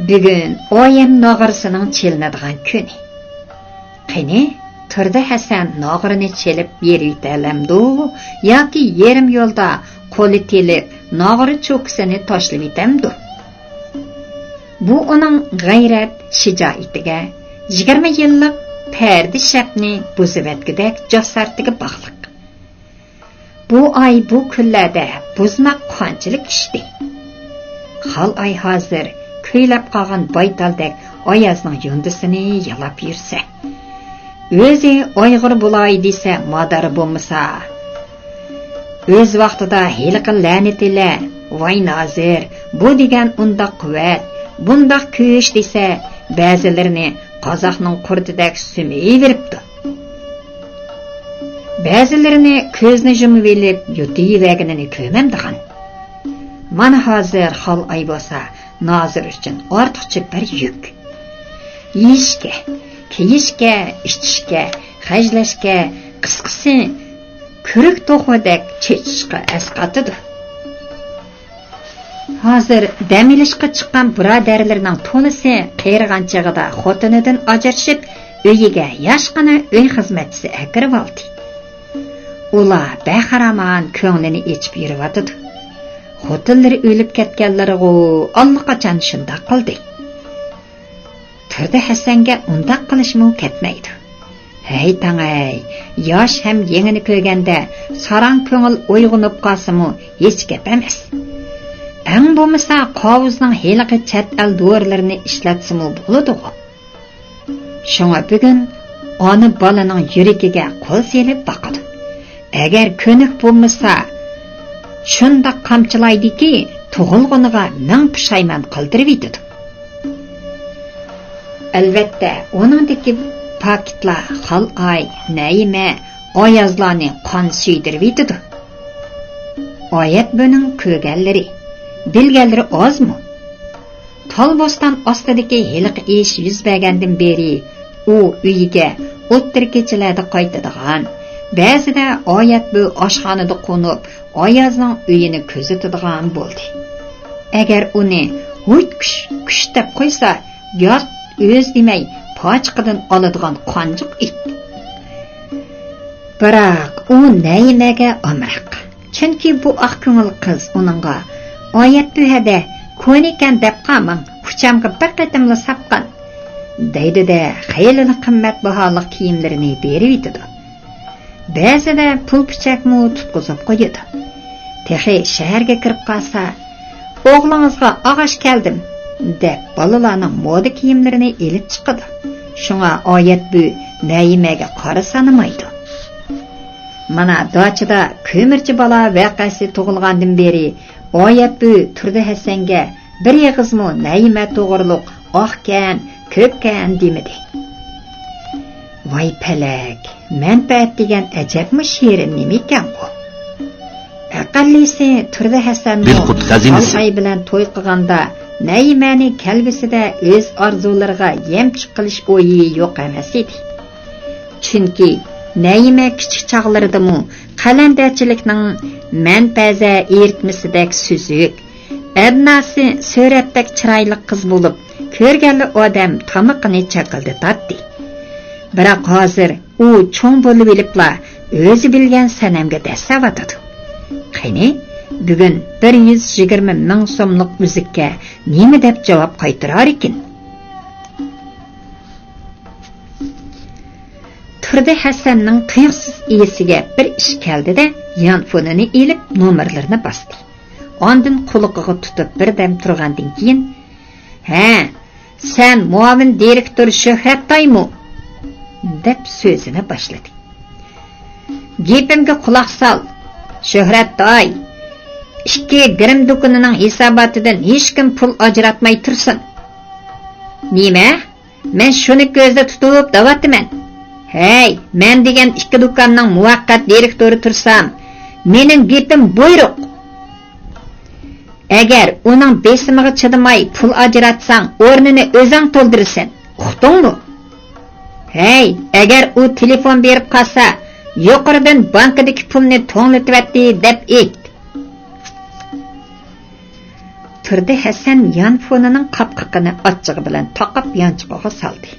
بۈگۈن ئايەم ناغرىسىنىڭ چېلىنىدىغان كۈنى. قېنى، تۇردى ھەسەن ناغرىنى چېلىپ بېرىۋېتەلەمدۇ ياكى يېرىم يولدا قولى تېلىپ ناغرا چوكىسىنى تاشلىۋېتەمدۇ؟ بۇ ئۇنىڭ غەيرەت، شىجائىتىگە، يىگىرمە يىللىق پەردە شەپنى بۇزۇۋەتكۈدەك جاسارىتىگە باغلىق. بۇ ئاي، بۇ كۈنلەردە بۇزماق قانچىلىك ئىشتى. خالئاي ھازىر كۈيلەپ قالغان بايتالدەك ئايازنىڭ يۇندىسىنى يالاپ يۈرسە، ئۆزى ئايغۇر بولاي دېسە مادارى بولمىسا، ئۆز ۋاقتىدا ھېلىقى لەنىتىلەر، ۋاي نازىر، بۇ دېگەن ئۇنداق قۇۋۋەت، بۇنداق كۈچ دېسە، بەزىلىرىنى قازاقنىڭ قۇرتىدەك سۈمۈۋېرىپتۇ. بەزىلىرىنى كۆزنى يۇمۇۋېلىپ يۇتۇۋەرگىنىنى كۆرمەمدىغان. مانا ھازىر خالئاي بولسا نازىر ئۈچۈن ئارتۇقچە بىر يۈك. يېيىشكە، كىيىشكە، ئىچىشكە، خەجلەشكە، قىسقىسى، كۈرۈك توخۇدەك چېچىشقا ئەسقاتىدۇ. ھازىر دەم ئېلىشقا چىققان بۇرادەرلىرىنىڭ تولىسى قېرىغان چېغىدا خوتۇنىدىن ئاجرىشىپ، ئۆيىگە ياشقىنا ئۆي خىزمەتچىسى ئەكىرىۋالدى. ئۇلار بەخىرامان كۆڭلىنى ئېچىپ يۈرۈۋاتىدۇ. خوتۇنلىرى ئۆلۈپ كەتكەنلىرىغۇ ئاللىقاچان شۇنداق قىلدى. تۇردى ھەسەنگە ئۇنداق قىلىشمۇ كەتمەيدۇ. ھەي تاڭ-ھەي، ياش ھەم يېڭىنى كۆرگەندە ساراڭ كۆڭۈل ئويغىنىپ قالسىمۇ ھېچ گەپ ئەمەس. ئەڭ بولمىسا قاۋۇزنىڭ ھېلىقى چەت ئەل دورىلىرىنى ئىشلەتسىمۇ بولىدىغۇ. شۇڭا بۈگۈن ئانا بالىنىڭ يۈرىكىگە قول سېلىپ باقىدۇ. ئەگەر كۆنۈك بولمىسا، شۇنداق قامچىلايدۇكى، تۇغۇلغىنىغا مىڭ پۇشايمان قىلدۇرۇۋېتىدۇ. ئەلۋەتتە، ئۇنىڭدىكى پاكىتلار خالئاي، نەيىمە، ئايازلارنى قان سۈيدۈرۈۋېتىدۇ. ئايەت بۇنىڭ كۆرگەنلىرى، بىلگەنلىرى ئازمۇ؟ تال بوستان ئاستىدىكى ھېلىقى ئىش يۈز بەرگەندىن بېرى، ئۇ ئۆيىگە ئوتتۇرا كېچىلەردە قايتىدىغان، بەزىدە ئايەت بۇ ئاشخانىدا قونۇپ، ئايازنىڭ ئۆيىنى كۆزىتىدىغان بولدى. ئەگەر ئۇنى ھۇيت كۈش، كۈش دەپ قويسا، يات ئۆز دېمەي، پاچىقىدىن ئالىدىغان قانجۇق ئىت. بىراق ئۇ نەيىمەگە ئامراق. چۈنكى بۇ ئاق كۆڭۈل قىز ئۇنىڭغا، «ئايەت بۇ ھەدە، كونىكەن دەپ قالماڭ، ئۇچامغا بىر قېتىملا ساپقان» دەيدۇ-دە، خېلىلا قىممەت باھالىق كىيىملىرىنى بېرىۋېتىدۇ. بەزىدە پۇل پىچەكمۇ تۇتقۇزۇپ قويىدۇ. تېخى شەھەرگە كىرىپ قالسا، «ئوغلىڭىزغا ئاغاش كەلدىم» دەپ، بالىلارنىڭ مودا كىيىملىرىنى ئېلىپ چىقىدۇ. شۇڭا ئايەت بۈ نەيىمەگە قارا سانىمايدۇ. مانا داچىدا كۆمۈرچى بالا ۋەقەسى تۇغۇلغاندىن بېرى ئايەتبۈ تۇردى ھەسەنگە بىر ئېغىزمۇ نەيىمە توغرۇلۇق ئاقكەن، كۆككەن دېمىدى. ۋاي پەلەك، مەنپەئەت دېگەن ئەجەبمۇ شېرىن نېمىكەنغۇ؟ ئەقەللىسى تۇردى ھەسەنمۇ بىلقۇت غەزىنىسى. ئالپاي بىلەن توي قىلغاندا نەيىمەنى كەلگۈسىدە ئۆز ئارزۇلىرىغا يەمچۈك قىلىش ئويى يوق ئەمەس ئىدى. چۈنكى نەيىمە كىچىك چاغلىرىدىمۇ قەلەندەرچىلىكنىڭ مەنپەزە ئېرىتمىسىدەك سۈزۈك، ئەدناسى سۈرەتتەك چىرايلىق قىز بولۇپ، كۆرگەنلا ئادەم تامىقىنى چاكىلدىتاتتى. بىراق ھازىر ئۇ چوڭ بولۇۋېلىپلا ئۆزى بىلگەن سەنەمگە دەسسەۋاتىدۇ. قېنى، بۈگۈن بىر يۈز يىگىرمە مىڭ سوملۇق ئۈزۈككە نېمە دەپ جاۋاب قايتۇراركىن؟ تۇردى ھەسەننىڭ تۇيۇقسىز ئېسىگە بىر ئىش كەلدى-دە، يانفونىنى ئېلىپ نومۇرلىرىنى باستى. ئاندىن قۇلىقىغا تۇتۇپ بىردەم تۇرغاندىن كېيىن، ھە، سەن مۇئاۋىن دىرېكتور شۆھرەتتايمۇ؟ دەپ سۆزىنى باشلىدى. گېپىمگە قۇلاق سال، شۆھرەتتاي. ئىككى گىرىم دۇكىنىنىڭ ھېساباتىدىن ھېچكىم پۇل ئاجراتماي تۇرسۇن. نېمە؟ مەن شۇنى كۆزدە تۇتۇپ دەۋاتىمەن. ھەي، مەن دېگەن ئىككى دۇكاننىڭ مۇۋەققەت دىرېكتورى تۇرسام، مېنىڭ گېپىم بۇيرۇق. ئەگەر ئۇنىڭ بېسىمىغا چىدىماي پۇل ئاجراتساڭ، ئورنىنى ئۆزۈڭ تولدۇرىسەن. ئۇقتۇڭمۇ؟ ھەي، ئەگەر ئۇ تېلېفون بېرىپ قالسا، يۇقىرىدىن بانكىدىكى پۇلنى توڭلىتىۋەتتى دەپ ئېيت. تۇردى ھەسەن يانفونىنىڭ قاپقىقىنى ئاچچىقى بىلەن تاقاپ يانچۇقىغا سالدى.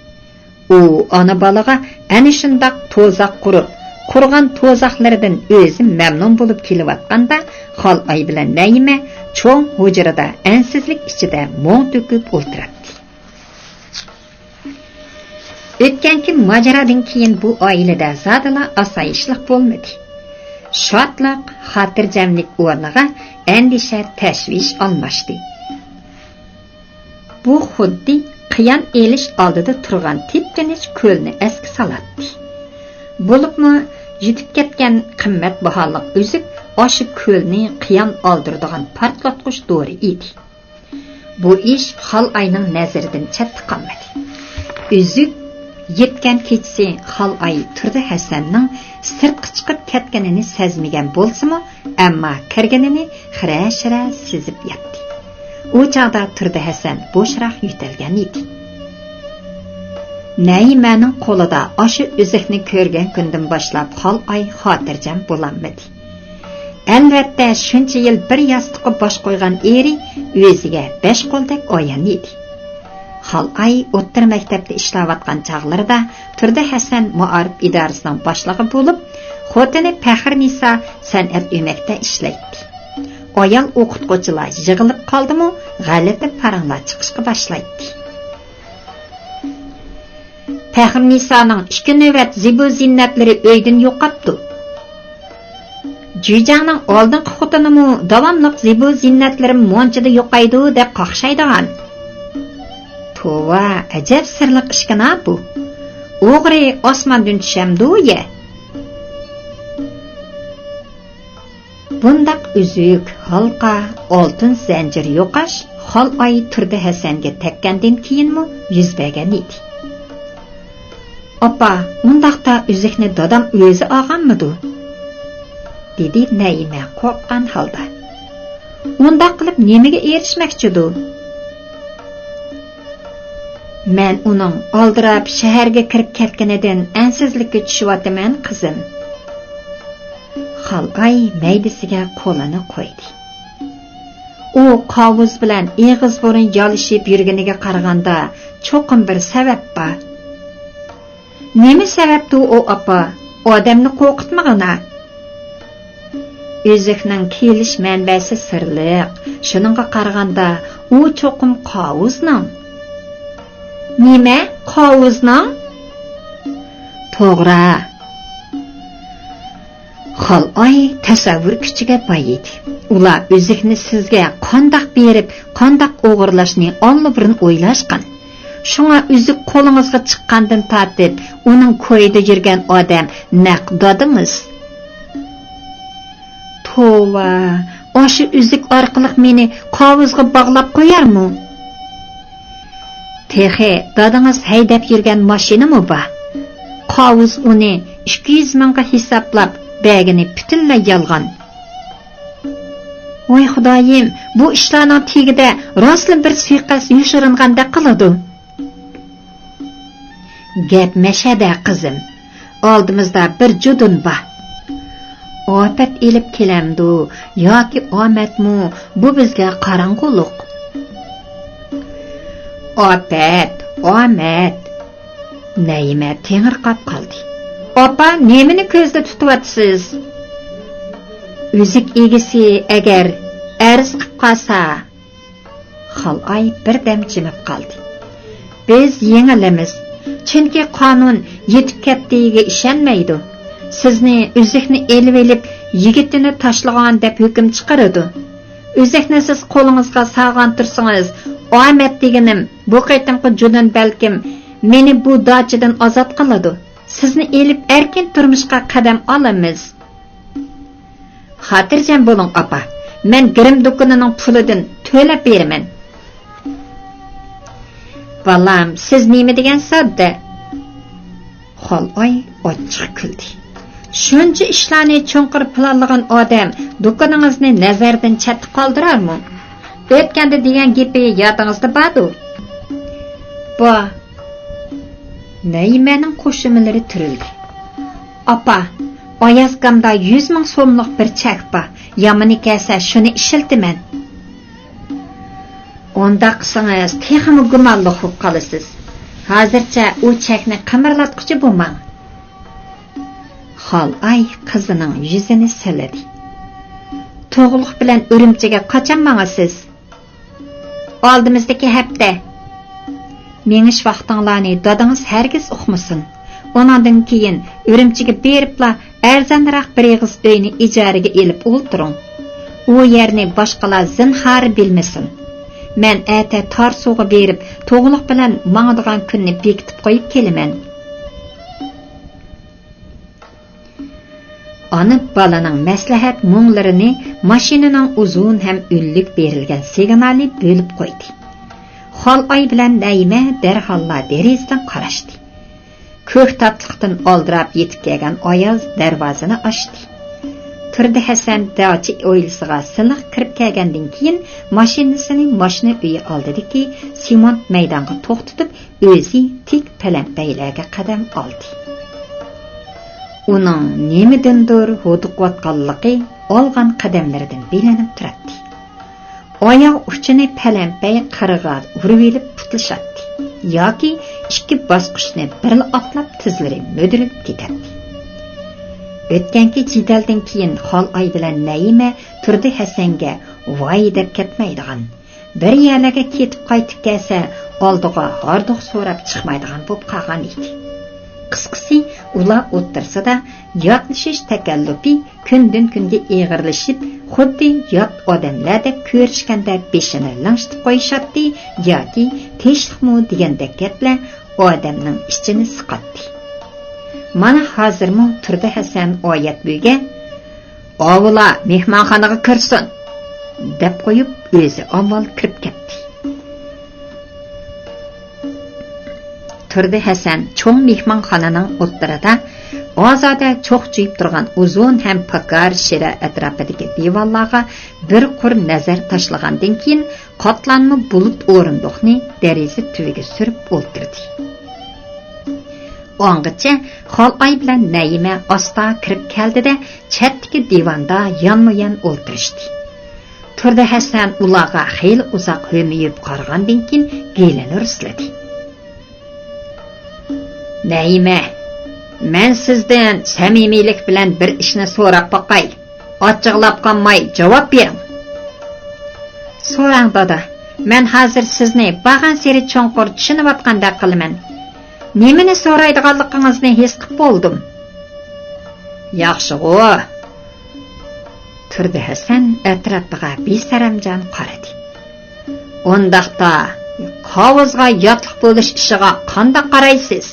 ئۇ ئانا-بالىغا ئەنە شۇنداق توزاق قۇرۇپ، قۇرغان توزاقلىرىدىن ئۆزى مەمنۇن بولۇپ كېلىۋاتقاندا، خالئاي بىلەن نەيىمە چوڭ ھۇجرىدا ئەنسىزلىك ئىچىدە مۇڭ تۆكۈپ ئولتۇراتتى. ئۆتكەنكى ماجىرادىن كېيىن بۇ ئائىلىدە زادىلا ئاسايىشلىق بولمىدى. شادلىق، خاتىرجەملىك ئورنىغا ئەندىشە، تەشۋىش ئالماشتى. بۇ خۇددى قىيان ئېلىش ئالدىدا تۇرغان تىپتىنچ كۆلنى ئەسكە سالاتتى. بولۇپمۇ يىتىپ كەتكەن قىممەت باھالىق ئۈزۈك ئاشۇ كۆلنى قىيان ئالدۇرىدىغان پارتلاتقۇچ دورا ئىدى. بۇ ئىش خالئاينىڭ نەزىرىدىن چەتتە قالمىدى. ئۈزۈك يەتكەن كېچىسى خالئاي تۇردى ھەسەننىڭ سىرتقا چىقىپ كەتكىنىنى سەزمىگەن بولسىمۇ، ئەمما كىرگىنىنى خىرە-شىرە سېزىپ ياتتى. ئۇ چاغدا تۇردى ھەسەن بوشراق يۆتەلگەن ئىدى. نەيىمەنىڭ قولىدا ئاشۇ ئۈزۈكنى كۆرگەن كۈندىن باشلاپ خالئاي خاتىرجەم بولالمىدى. ئەلۋەتتە، شۇنچە يىل بىر ياستۇققا باش قويغان ئېرى ئۆزىگە بەش قولدەك ئايان ئىدى. خالئاي ئوتتۇرا مەكتەپتە ئىشلەۋاتقان چاغلىرىدا تۇردى ھەسەن مائارىپ ئىدارىسىنىڭ باشلىقى بولۇپ، خوتۇنى پەخرىنىسا سەنئەت ئۆمەكتە ئىشلەيتتى. ئايال ئوقۇتقۇچىلار يىغىلىپ قالدىمۇ، غەلىتە پاراڭلار چىقىشقا باشلايتتى. پەخرىنىسانىڭ ئىككى نۆۋەت زىبۇ زىننەتلىرى ئۆيدىن يوقاپتۇ. جۈيجاڭنىڭ ئالدىنقى خوتۇنىمۇ داۋاملىق زىبۇ زىننەتلىرىم مۇنچىدا يوقايدۇ دەپ قاقشايدىغان. توۋا، ئەجەب سىرلىق ئىشكىنا بۇ. ئوغرى ئاسماندىن چۈشەمدۇ يە؟ بۇنداق ئۈزۈك، ھالقا، ئالتۇن زەنجىر يوقاش خالئاي تۇردى ھەسەنگە تەگكەندىن كېيىنمۇ يۈز بەرگەن ئىدى. ئاپا، ئۇنداقتا ئۈزۈكنى دادام ئۆزى ئالغانمىدۇ؟ دېدى نەيىمە قورققان ھالدا. ئۇنداق قىلىپ نېمىگە ئېرىشمەكچىدۇ؟ مەن ئۇنىڭ ئالدىراپ شەھەرگە كىرىپ كەتكىنىدىن ئەنسىزلىككە چۈشۈۋاتىمەن، قىزىم. خالئاي مەيدىسىگە قولىنى قويدى. ئۇ قاۋۇز بىلەن ئېغىز بۇرۇن يالىشىپ يۈرگىنىگە قارىغاندا چوقۇم بىر سەۋەب بار. نېمە سەۋەبتۇ ئۇ، ئاپا؟ ئادەمنى قورقۇتمىغىنا. ئۈزۈكنىڭ كېلىش مەنبەسى سىرلىق، شۇنىڭغا قارىغاندا ئۇ چوقۇم قاۋۇزنىڭ. نېمە؟ قاۋۇزنىڭ؟ توغرا. خالئاي تەسەۋۋۇر كۈچىگە باي ئىدى. ئۇلار ئۈزۈكنى سىزگە قانداق بېرىپ، قانداق ئوغرىلاشنى ئاللىبۇرۇن ئويلاشقان. شۇڭا ئۈزۈك قولىڭىزغا چىققاندىن تارتىپ ئۇنىڭ كويىدا يۈرگەن ئادەم نەق دادىڭىز. توۋا، ئاشۇ ئۈزۈك ئارقىلىق مېنى قاۋۇزغا باغلاپ قويارمۇ؟ تېخى دادىڭىز ھەيدەپ يۈرگەن ماشىنىمۇ بار. قاۋۇز ئۇنى ئىككى يۈز مىڭغا ھېسابلاپ بەرگىنى پۈتۈنلەي يالغان. ۋاي خۇدايىم، بۇ ئىشلارنىڭ تېگىدە راستلا بىر سۇيىقەست يوشۇرۇنغاندەك قىلىدۇ. گەپ مەشەدە، قىزىم. ئالدىمىزدا بىر جۇدۇن بار. ئاپەت ئېلىپ كېلەمدۇ ياكى ئامەتمۇ، بۇ بىزگە قاراڭغۇلۇق. ئاپەت، ئامەت. نەيىمە تېڭىرقاپ قالدى. ئاپا، نېمىنى كۆزدە تۇتۇۋاتىسىز؟ ئۈزۈك ئىگىسى ئەگەر ئەرز قىپ قالسا. خالئاي بىردەم جىمىپ قالدى. بىز يېڭىلىمىز، چۈنكى قانۇن يېتىپ كەتتىگە ئىشەنمەيدۇ. سىزنى ئۈزۈكنى ئېلىۋېلىپ، يىگىتىنى تاشلىغان دەپ ھۆكۈم چىقىرىدۇ. ئۈزۈكنى سىز قولىڭىزغا سالغان تۇرسىڭىز، ئامەت دېگىنىم، بۇ قېتىمقى جۇدۇن بەلكىم مېنى بۇ داچىدىن ئازاد قىلىدۇ. سىزنى ئېلىپ ئەركىن تۇرمۇشقا قەدەم ئالىمىز. خاتىرجەم بولۇڭ، ئاپا، مەن گىرىم دۇكىنىنىڭ پۇلىدىن تۆلەپ بېرىمەن. بالام، سىز نېمە دېگەن ساددە؟ خالئاي ئاچچىق كۈلدى. شۇنچە ئىشلارنى چوڭقۇر پىلانلىغان ئادەم دۇكىنىڭىزنى نەزەردىن چەتتە قالدۇرارمۇ؟ ئۆتكەندە دېگەن گېپى يادىڭىزدا باردۇ. بار. نەيىمەنىڭ قوشۇمىلىرى تۈرۈلدى. ئاپا، ئايازكامدا يۈز مىڭ سوملۇق بىر چەك بار. يامىنى كەلسە شۇنى ئىشلىتىمەن. ئۇنداق قىلسىڭىز تېخىمۇ گۇمانلىق بولۇپ قالىسىز. ھازىرچە ئۇ چەكنى قىمىرلاتقۇچى بولماڭ. خالئاي قىزىنىڭ يۈزىنى سىلىدى. تۇغلۇق بىلەن ئۈرۈمچىگە قاچان ماڭىسىز؟ ئالدىمىزدىكى ھەپتە. مېڭىش ۋاقتىڭلارنى دادىڭىز ھەرگىز ئۇقمىسۇن. ئۇنىڭدىن كېيىن ئۈرۈمچىگە بېرىپلا ئەرزانراق بىر ئېغىز ئۆينى ئىجارىگە ئېلىپ ئولتۇرۇڭ. ئۇ يەرنى باشقىلار زىنھارى بىلمىسۇن. مەن ئەتە تارسۇغا بېرىپ، تۇغلۇق بىلەن ماڭىدىغان كۈننى بېكىتىپ قويۇپ كېلىمەن. ئانا بالىنىڭ مەسلىھەت مۇڭلىرىنى ماشىنىنىڭ ئۇزۇن ھەم ئۈنلۈك بېرىلگەن سىگنالى بۆلۈپ قويدى. خالئاي بىلەن نەيىمە دەرھاللا دېرىزىدىن قاراشتى. كۆكتاتلىقتىن ئالدىراپ يېتىپ كەلگەن ئاياز دەرۋازىنى ئاچتى. تۇردى ھەسەن داچا ھويلىسىغا سىلىق كىرىپ كەلگەندىن كېيىن، ماشىنىسىنى ماشىنا ئۆيى ئالدىدىكى سېمونت مەيدانغا توختىتىپ، ئۆزى تىك پەلەمپەيلەرگە قەدەم ئالدى. ئۇنىڭ نېمىدىندۇر ھودۇقۇۋاتقانلىقى ئالغان قەدەملىرىدىن بىلىنىپ تۇراتتى. ئاياغ ئۇچىنى پەلەمپەي قىرىغا ئۇرۇۋېلىپ پۇتلىشاتتى ياكى ئىككى باسقۇچنى بىرلا ئاتلاپ تىزلىرى مۈدۈرۈپ كېتەتتى. ئۆتكەنكى جېدەلدىن كېيىن خالئاي بىلەن نەيىمە تۇردى ھەسەنگە ۋاي دەپ كەتمەيدىغان، بىر يەرلەرگە كېتىپ قايتىپ كەلسە، ئالدىغا ھاردۇق سوراپ چىقمايدىغان بولۇپ قالغان ئىدى. قىسقىسى، ئۇلار ئوتتۇرىسىدا ياتلىشىش تەكەللۇپى كۈندىن-كۈنگە ئېغىرلىشىپ، خۇددى يات ئادەملەردەك كۆرۈشكەندە بېشىنى لىڭشىتىپ قويۇشاتتى ياكى تىنچلىقمۇ دېگەندەك گەپلەر ئادەمنىڭ ئىچىنى سىقاتتى. مانا ھازىرمۇ تۇردى ھەسەن ئايەت بۈگە، «ئاۋۇلار مېھمانخانىغا كىرسۇن!» دەپ قويۇپ، ئۆزى ئاۋۋال كىرىپ كەتتى. تۇردى ھەسەن چوڭ مېھمانخانىنىڭ ئوتتۇرىدا ئازادە چوقچىيىپ تۇرغان ئۇزۇن ھەم پاكار شىرە ئەتراپىدىكى دىۋانلارغا بىر قۇر نەزەر تاشلىغاندىن كېيىن، قاتلانما بۇلۇت ئورۇندۇقنى دېرىزە تۈۋىگە سۈرۈپ ئولتۇردى. ئاڭغىچە خالئاي بىلەن نەيىمە ئاستا كىرىپ كەلدى-دە، چەتتىكى دىۋاندا يانمۇيان ئولتۇرۇشتى. تۇردى ھەسەن ئۇلارغا خېلى ئۇزاق ھۆمۈيۈپ قارىغاندىن كېيىن گېلىنى رۇسلىدى. نەيىمە، مەن سىزدىن سەمىمىيلىك بىلەن بىر ئىشنى سوراپ باقاي. ئاچچىقلاپ قالماي جاۋاب بېرىڭ. سوراڭ، دادا. مەن ھازىر سىزنى بارغانسېرى چوڭقۇر چۈشىنىۋاتقاندەك قىلىمەن. نېمىنى سورايدىغانلىقىڭىزنى ھېس قىپ بولدۇم. ياخشىغۇ. تۇردى ھەسەن ئەتراپىغا بىسەرەمجان قارىدى. ئۇنداقتا، قاۋۇزغا ياتلىق بولۇش ئىشىغا قانداق قارايسىز؟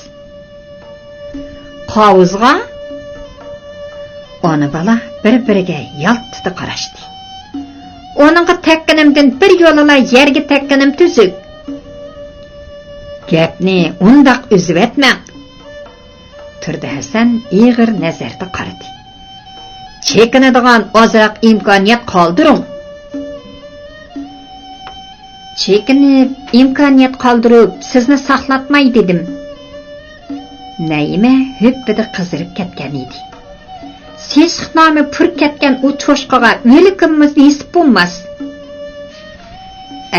قاۋۇزغا؟ ئانا-بالا بىر-بىرىگە يالتىدا قاراشتى. ئۇنىڭغا تەگكىنىمدىن بىر يولىلا يەرگە تەگكىنىم تۈزۈك. گەپنى ئۇنداق ئۈزۈۋەتمەڭ. تۇردى ھەسەن ئېغىر نەزەردە قارىدى. چېكىنىدىغان ئازراق ئىمكانىيەت قالدۇرۇڭ. چېكىنىپ، ئىمكانىيەت قالدۇرۇپ، سىزنى ساقلاتماي دېدىم. نەيىمە ھۈپپىدە قىزىرىپ كەتكەن ئىدى. سېسىق نامى پۇر كەتكەن ئۇ چوشقىغا ئۆلۈكۈنمۇ نېسىپ بولماس.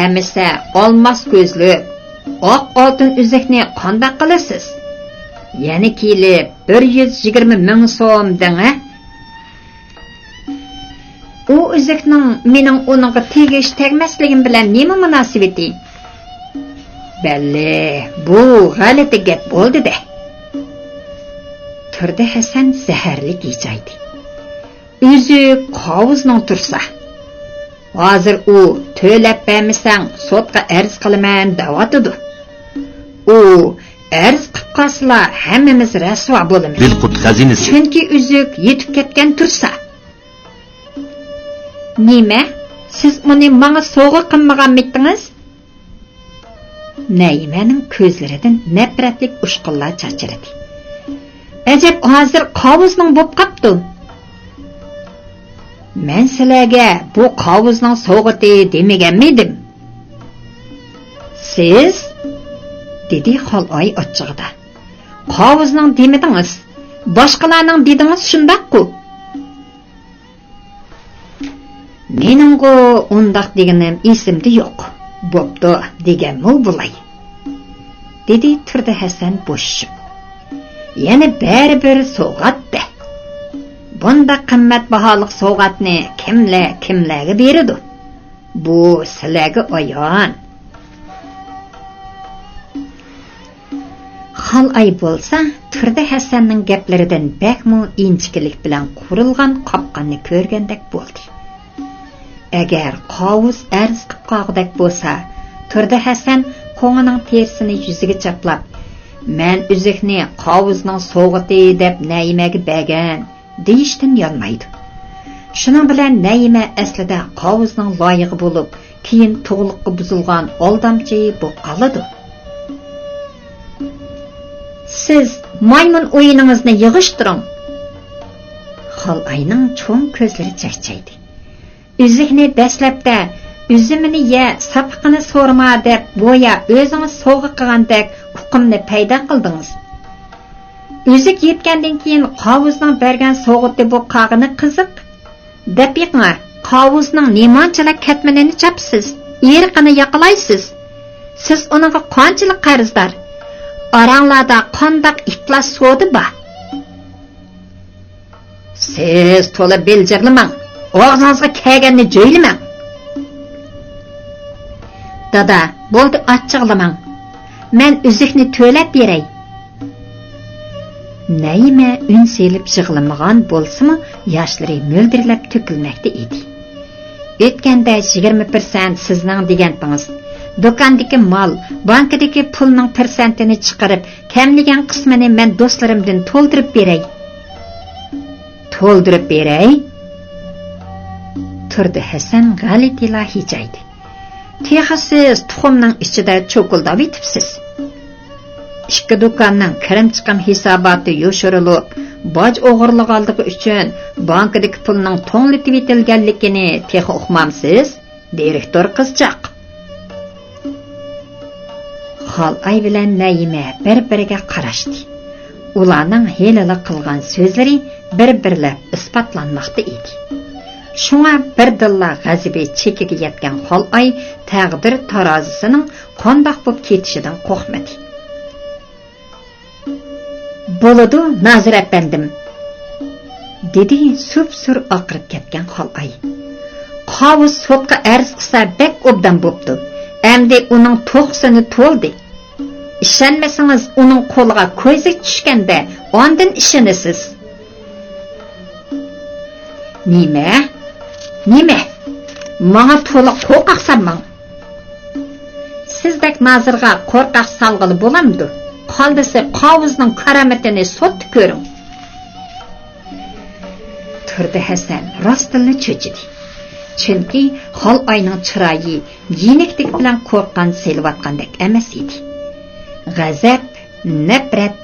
ئەمىسە ئالماس كۆزلۈك، ئاق ئالتۇن ئۈزۈكنى قانداق قىلىسىز؟ يەنە كېلىپ بىر يۈز يىگىرمە مىڭ سوم دەڭە. ئۇ ئۈزۈكنىڭ مېنىڭ ئۇنىڭغا تېگىش تەگمەسلىكىم بىلەن نېمە مۇناسىۋىتى؟ بەللى، بۇ غەلىتە گەپ بولدى-دە. تۇردى ھەسەن زەھەرلىك ھىجايدى. ئۈزۈك قاۋۇزنىڭ تۇرسا. ھازىر ئۇ تۆلەپ بەرمىسەڭ سوتقا ئەرز قىلىمەن دەۋاتىدۇ. ئۇ ئەرز قىپ قالسىلا ھەممىمىز رەسۋا بولىمىز. دىلقۇت خەزىنىسى. چۈنكى ئۈزۈك يېتىپ كەتكەن تۇرسا. نېمە؟ سىز ئۇنى ماڭا سوۋغا قىلمىغانمىدىڭىز؟ نەيىمەنىڭ كۆزلىرىدىن نەپرەتلىك ئۇچقۇنلار چاچرىدى. ئەجەب، ھازىر قاۋۇزنىڭ بوپ قاپتۇ. مەن سىلەرگە بۇ قاۋۇزنىڭ سوۋغىتى دېمىگەنمىدىم؟ سىز؟ دېدى خالئاي ئاچچىقىدا. قاۋۇزنىڭ دېمىدىڭىز. باشقىلارنىڭ دېدىڭىز، شۇنداققۇ؟ مېنىڭغۇ ئۇنداق دېگىنىم ئېسىمدە يوق. بوپتۇ دېگەنمۇ بولاي، دېدى تۇردى ھەسەن بوشىشىپ. يەنە بەرىبىر سوۋغات-دە. بۇنداق قىممەت باھالىق سوۋغاتنى كىملەر كىملەرگە بېرىدۇ؟ بۇ سىلەرگە ئايان. خالئاي بولسا تۇردى ھەسەننىڭ گەپلىرىدىن بەكمۇ ئىنچىكىلىك بىلەن قۇرۇلغان قاپقاننى كۆرگەندەك بولدى. ئەگەر قاۋۇز ئەرز قىپ قالغۇدەك بولسا، تۇردى ھەسەن قوڭىنىڭ تېرىسىنى يۈزىگە چاپلاپ، مەن ئۈزۈكنى قاۋۇزنىڭ سوۋغىتى دەپ نەيىمەگە بەرگەن، دېيىشتىن يانمايدۇ. شۇنىڭ بىلەن نەيىمە ئەسلىدە قاۋۇزنىڭ لايىقى بولۇپ، كېيىن تۇغلۇققا بۇزۇلغان ئالدامچى بولۇپ قالىدۇ. سىز مايمۇن ئويۇنىڭىزنى يىغىشتۇرۇڭ. خالئاينىڭ چوڭ كۆزلىرى چەكچەيدى. ئۈزۈكنى دەسلەپتە «ئۈزۈمىنى يە، ساپىقىنى سورىما» دەپ، گويا ئۆزىڭىز سوۋغا قىلغاندەك ئۇقۇمنى پەيدا قىلدىڭىز. ئۈزۈك يەتكەندىن كېيىن قاۋۇزنىڭ بەرگەن سوۋغىتى بولۇپ قالغىنى قىزىق. دەپ بېقىڭا، قاۋۇزنىڭ نېمانچىلا كەتمىنىنى چاپىسىز، ئېرىقىنى ياقىلايسىز. سىز ئۇنىڭغا قانچىلىك قەرزدار؟ ئاراڭلاردا قانداق ئىپلاس سودا بار؟ سىز تولا بىلجىرلىماڭ، ئاغزىڭىزغا كەلگەننى جۆيلىمەڭ. دادا، بولدى، ئاچچىقلىماڭ. مەن ئۈزۈكنى تۆلەپ بېرەي. نەيىمە ئۈن سېلىپ يىغلىمىغان بولسىمۇ، ياشلىرى مۆلدۈرلەپ تۆكۈلمەكتە ئىدى. ئۆتكەندە يىگىرمە پىرسەنت سىزنىڭ دېگەنتىڭىز. دۇكاندىكى مال، بانكىدىكى پۇلنىڭ پىرسەنتىنى چىقىرىپ، كەملىگەن قىسمىنى مەن دوستلىرىمدىن تولدۇرۇپ بېرەي. تولدۇرۇپ بېرەي؟ تۇردى ھەسەن غەلىتىلا ھىجايدى. تېخى سىز تۇخۇمنىڭ ئىچىدە چوكۇلداۋېتىپسىز. ئىككى دۇكاننىڭ كىرىم چىقىم ھېساباتى يوشۇرۇلۇپ، باج ئوغرىلىغانلىقى ئۈچۈن بانكىدىكى پۇلنىڭ توڭلىتىۋېتىلگەنلىكىنى تېخى ئۇقمامسىز؟ دىرېكتور قىزچاق. خالئاي بىلەن نەيىمە بىر-بىرىگە قاراشتى. ئۇلارنىڭ ھېلىلا قىلغان سۆزلىرى بىر-بىرلەپ ئىسپاتلانماقتا ئىدى. شۇڭا بىردىنلا غەزىپى چېكىگە يەتكەن خالئاي تەقدىر تارازىسىنىڭ قانداق بولۇپ كېتىشىدىن قورقمىدى. بولىدۇ، نازىر ئەپەندىم، دېدى سۇپسۇر ئاقىرىپ كەتكەن خالئاي. قاۋۇز سوتقا ئەرز قىلسا بەك ئوبدان بوپتۇ. ئەمدى ئۇنىڭ توخۇسىنى تولدى. ئىشەنمىسىڭىز، ئۇنىڭ قولىغا كويزا چۈشكەندە، ئاندىن ئىشىنىسىز. نېمە؟ نېمە؟ ماڭا تولا قورقاقسەن ماڭ. سىزدەك نازىرغا قورقاق سالغىلى بولامدۇ؟ قالدىسى قاۋۇزنىڭ كارامىتىنى سوتتا كۆرۈڭ. تۇردى ھەسەن راستتىنلا چۆچۈدى. چۈنكى خالئاينىڭ چىرايى يېنىكلىك بىلەن قورققان سېلىۋاتقاندەك ئەمەس ئىدى. غەزەپ، نەپرەت،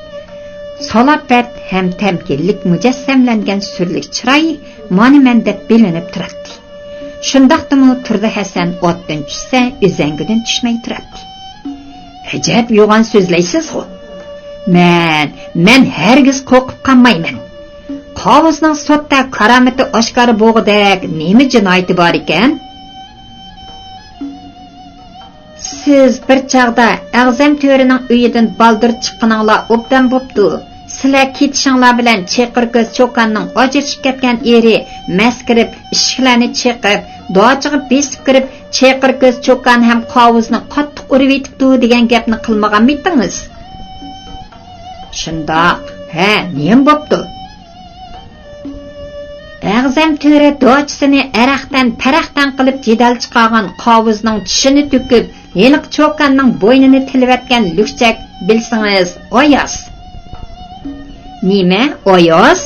سالاپەت ھەم تەمكىنلىك مۇجەسسەملەنگەن سۈرلۈك چىرايى مانا مەن دەپ بىلىنىپ تۇراتتى. شۇنداقتىمۇ تۇردى ھەسەن ئوتتىن چۈشسە، ئۈزەڭگىدىن چۈشمەي تۇراتتى. ئەجەب يوغان سۆزلەيسىزغۇ. مەن، مەن ھەرگىز قورقۇپ قالمايمەن. قاۋۇزنىڭ سوتتا كارامىتى ئاشكارا بولغۇدەك نېمە جىنايىتى بار ئىكەن؟ سىز بىر چاغدا ئەغزەم تۆرىنىڭ ئۆيىدىن بالدۇر چىققىنىڭلار ئوبدان بوپتۇ. سىلەر كېتىشىڭلار بىلەن چېقىر كۆز چوكاننىڭ ئاجرىشىپ كەتكەن ئېرى مەس كىرىپ، ئىشىكلەرنى چېقىپ، داچىغا بېسىپ كىرىپ، چېقىر كۆز چوكان ھەم قاۋۇزنى قاتتىق ئۇرۇۋېتىپتۇ دېگەن گەپنى قىلمىغانمىدىڭىز؟ شۇنداق. ھە، نېمە بوپتۇ؟ ئەغزەم تۆرە داچىسىنى ئەرەختەن پەرەختەن قىلىپ جېدەل چىقارغان قاۋۇزنىڭ چىشىنى تۆكۈپ، ھېلىقى چوكاننىڭ بوينىنى تىلىۋەتكەن لۈكچەك، بىلسىڭىز، ئاياس. نېمە، ئاياس؟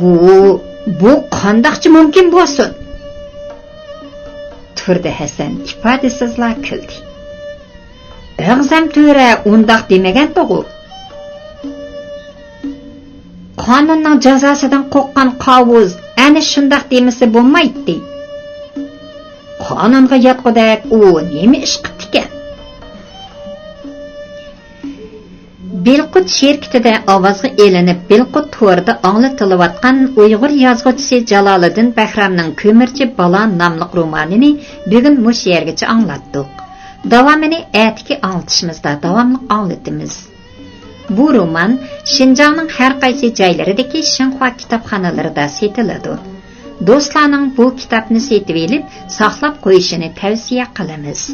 بۇ، بۇ قانداقچە مۇمكىن بولسۇن؟ تۇردى ھەسەن ئىپادىسىزلا كۈلدى. ئەغزەم تۆرە ئۇنداق دېمىگەنتىغۇ. قانۇننىڭ جازاسىدىن قورققان قاۋۇز ئەنە شۇنداق دېمىسە بولمايتتى. قانۇنغا ياتقۇدەك ئۇ نېمە ئىش قىپتىكەن؟ بىلقۇت شىركىتىدە ئاۋازغا ئېلىنىپ، بىلقۇت تورىدا ئاڭلىتىلىۋاتقان ئۇيغۇر يازغۇچىسى جالالىدىن بەھرامنىڭ كۆمۈرچى بالا ناملىق رومانىنى بۈگۈن مۇشۇ يەرگىچە ئاڭلاتتۇق. داۋامىنى ئەتىكى ئاڭلىتىشىمىزدا داۋاملىق ئاڭلىتىمىز. بۇ رومان شىنجاڭنىڭ ھەر قايسى جايلىرىدىكى شىنخۇا كىتابخانىلىرىدا سېتىلىدۇ. دوستلارنىڭ بۇ كىتابنى سېتىۋېلىپ ساقلاپ قويۇشىنى تەۋسىيە قىلىمىز.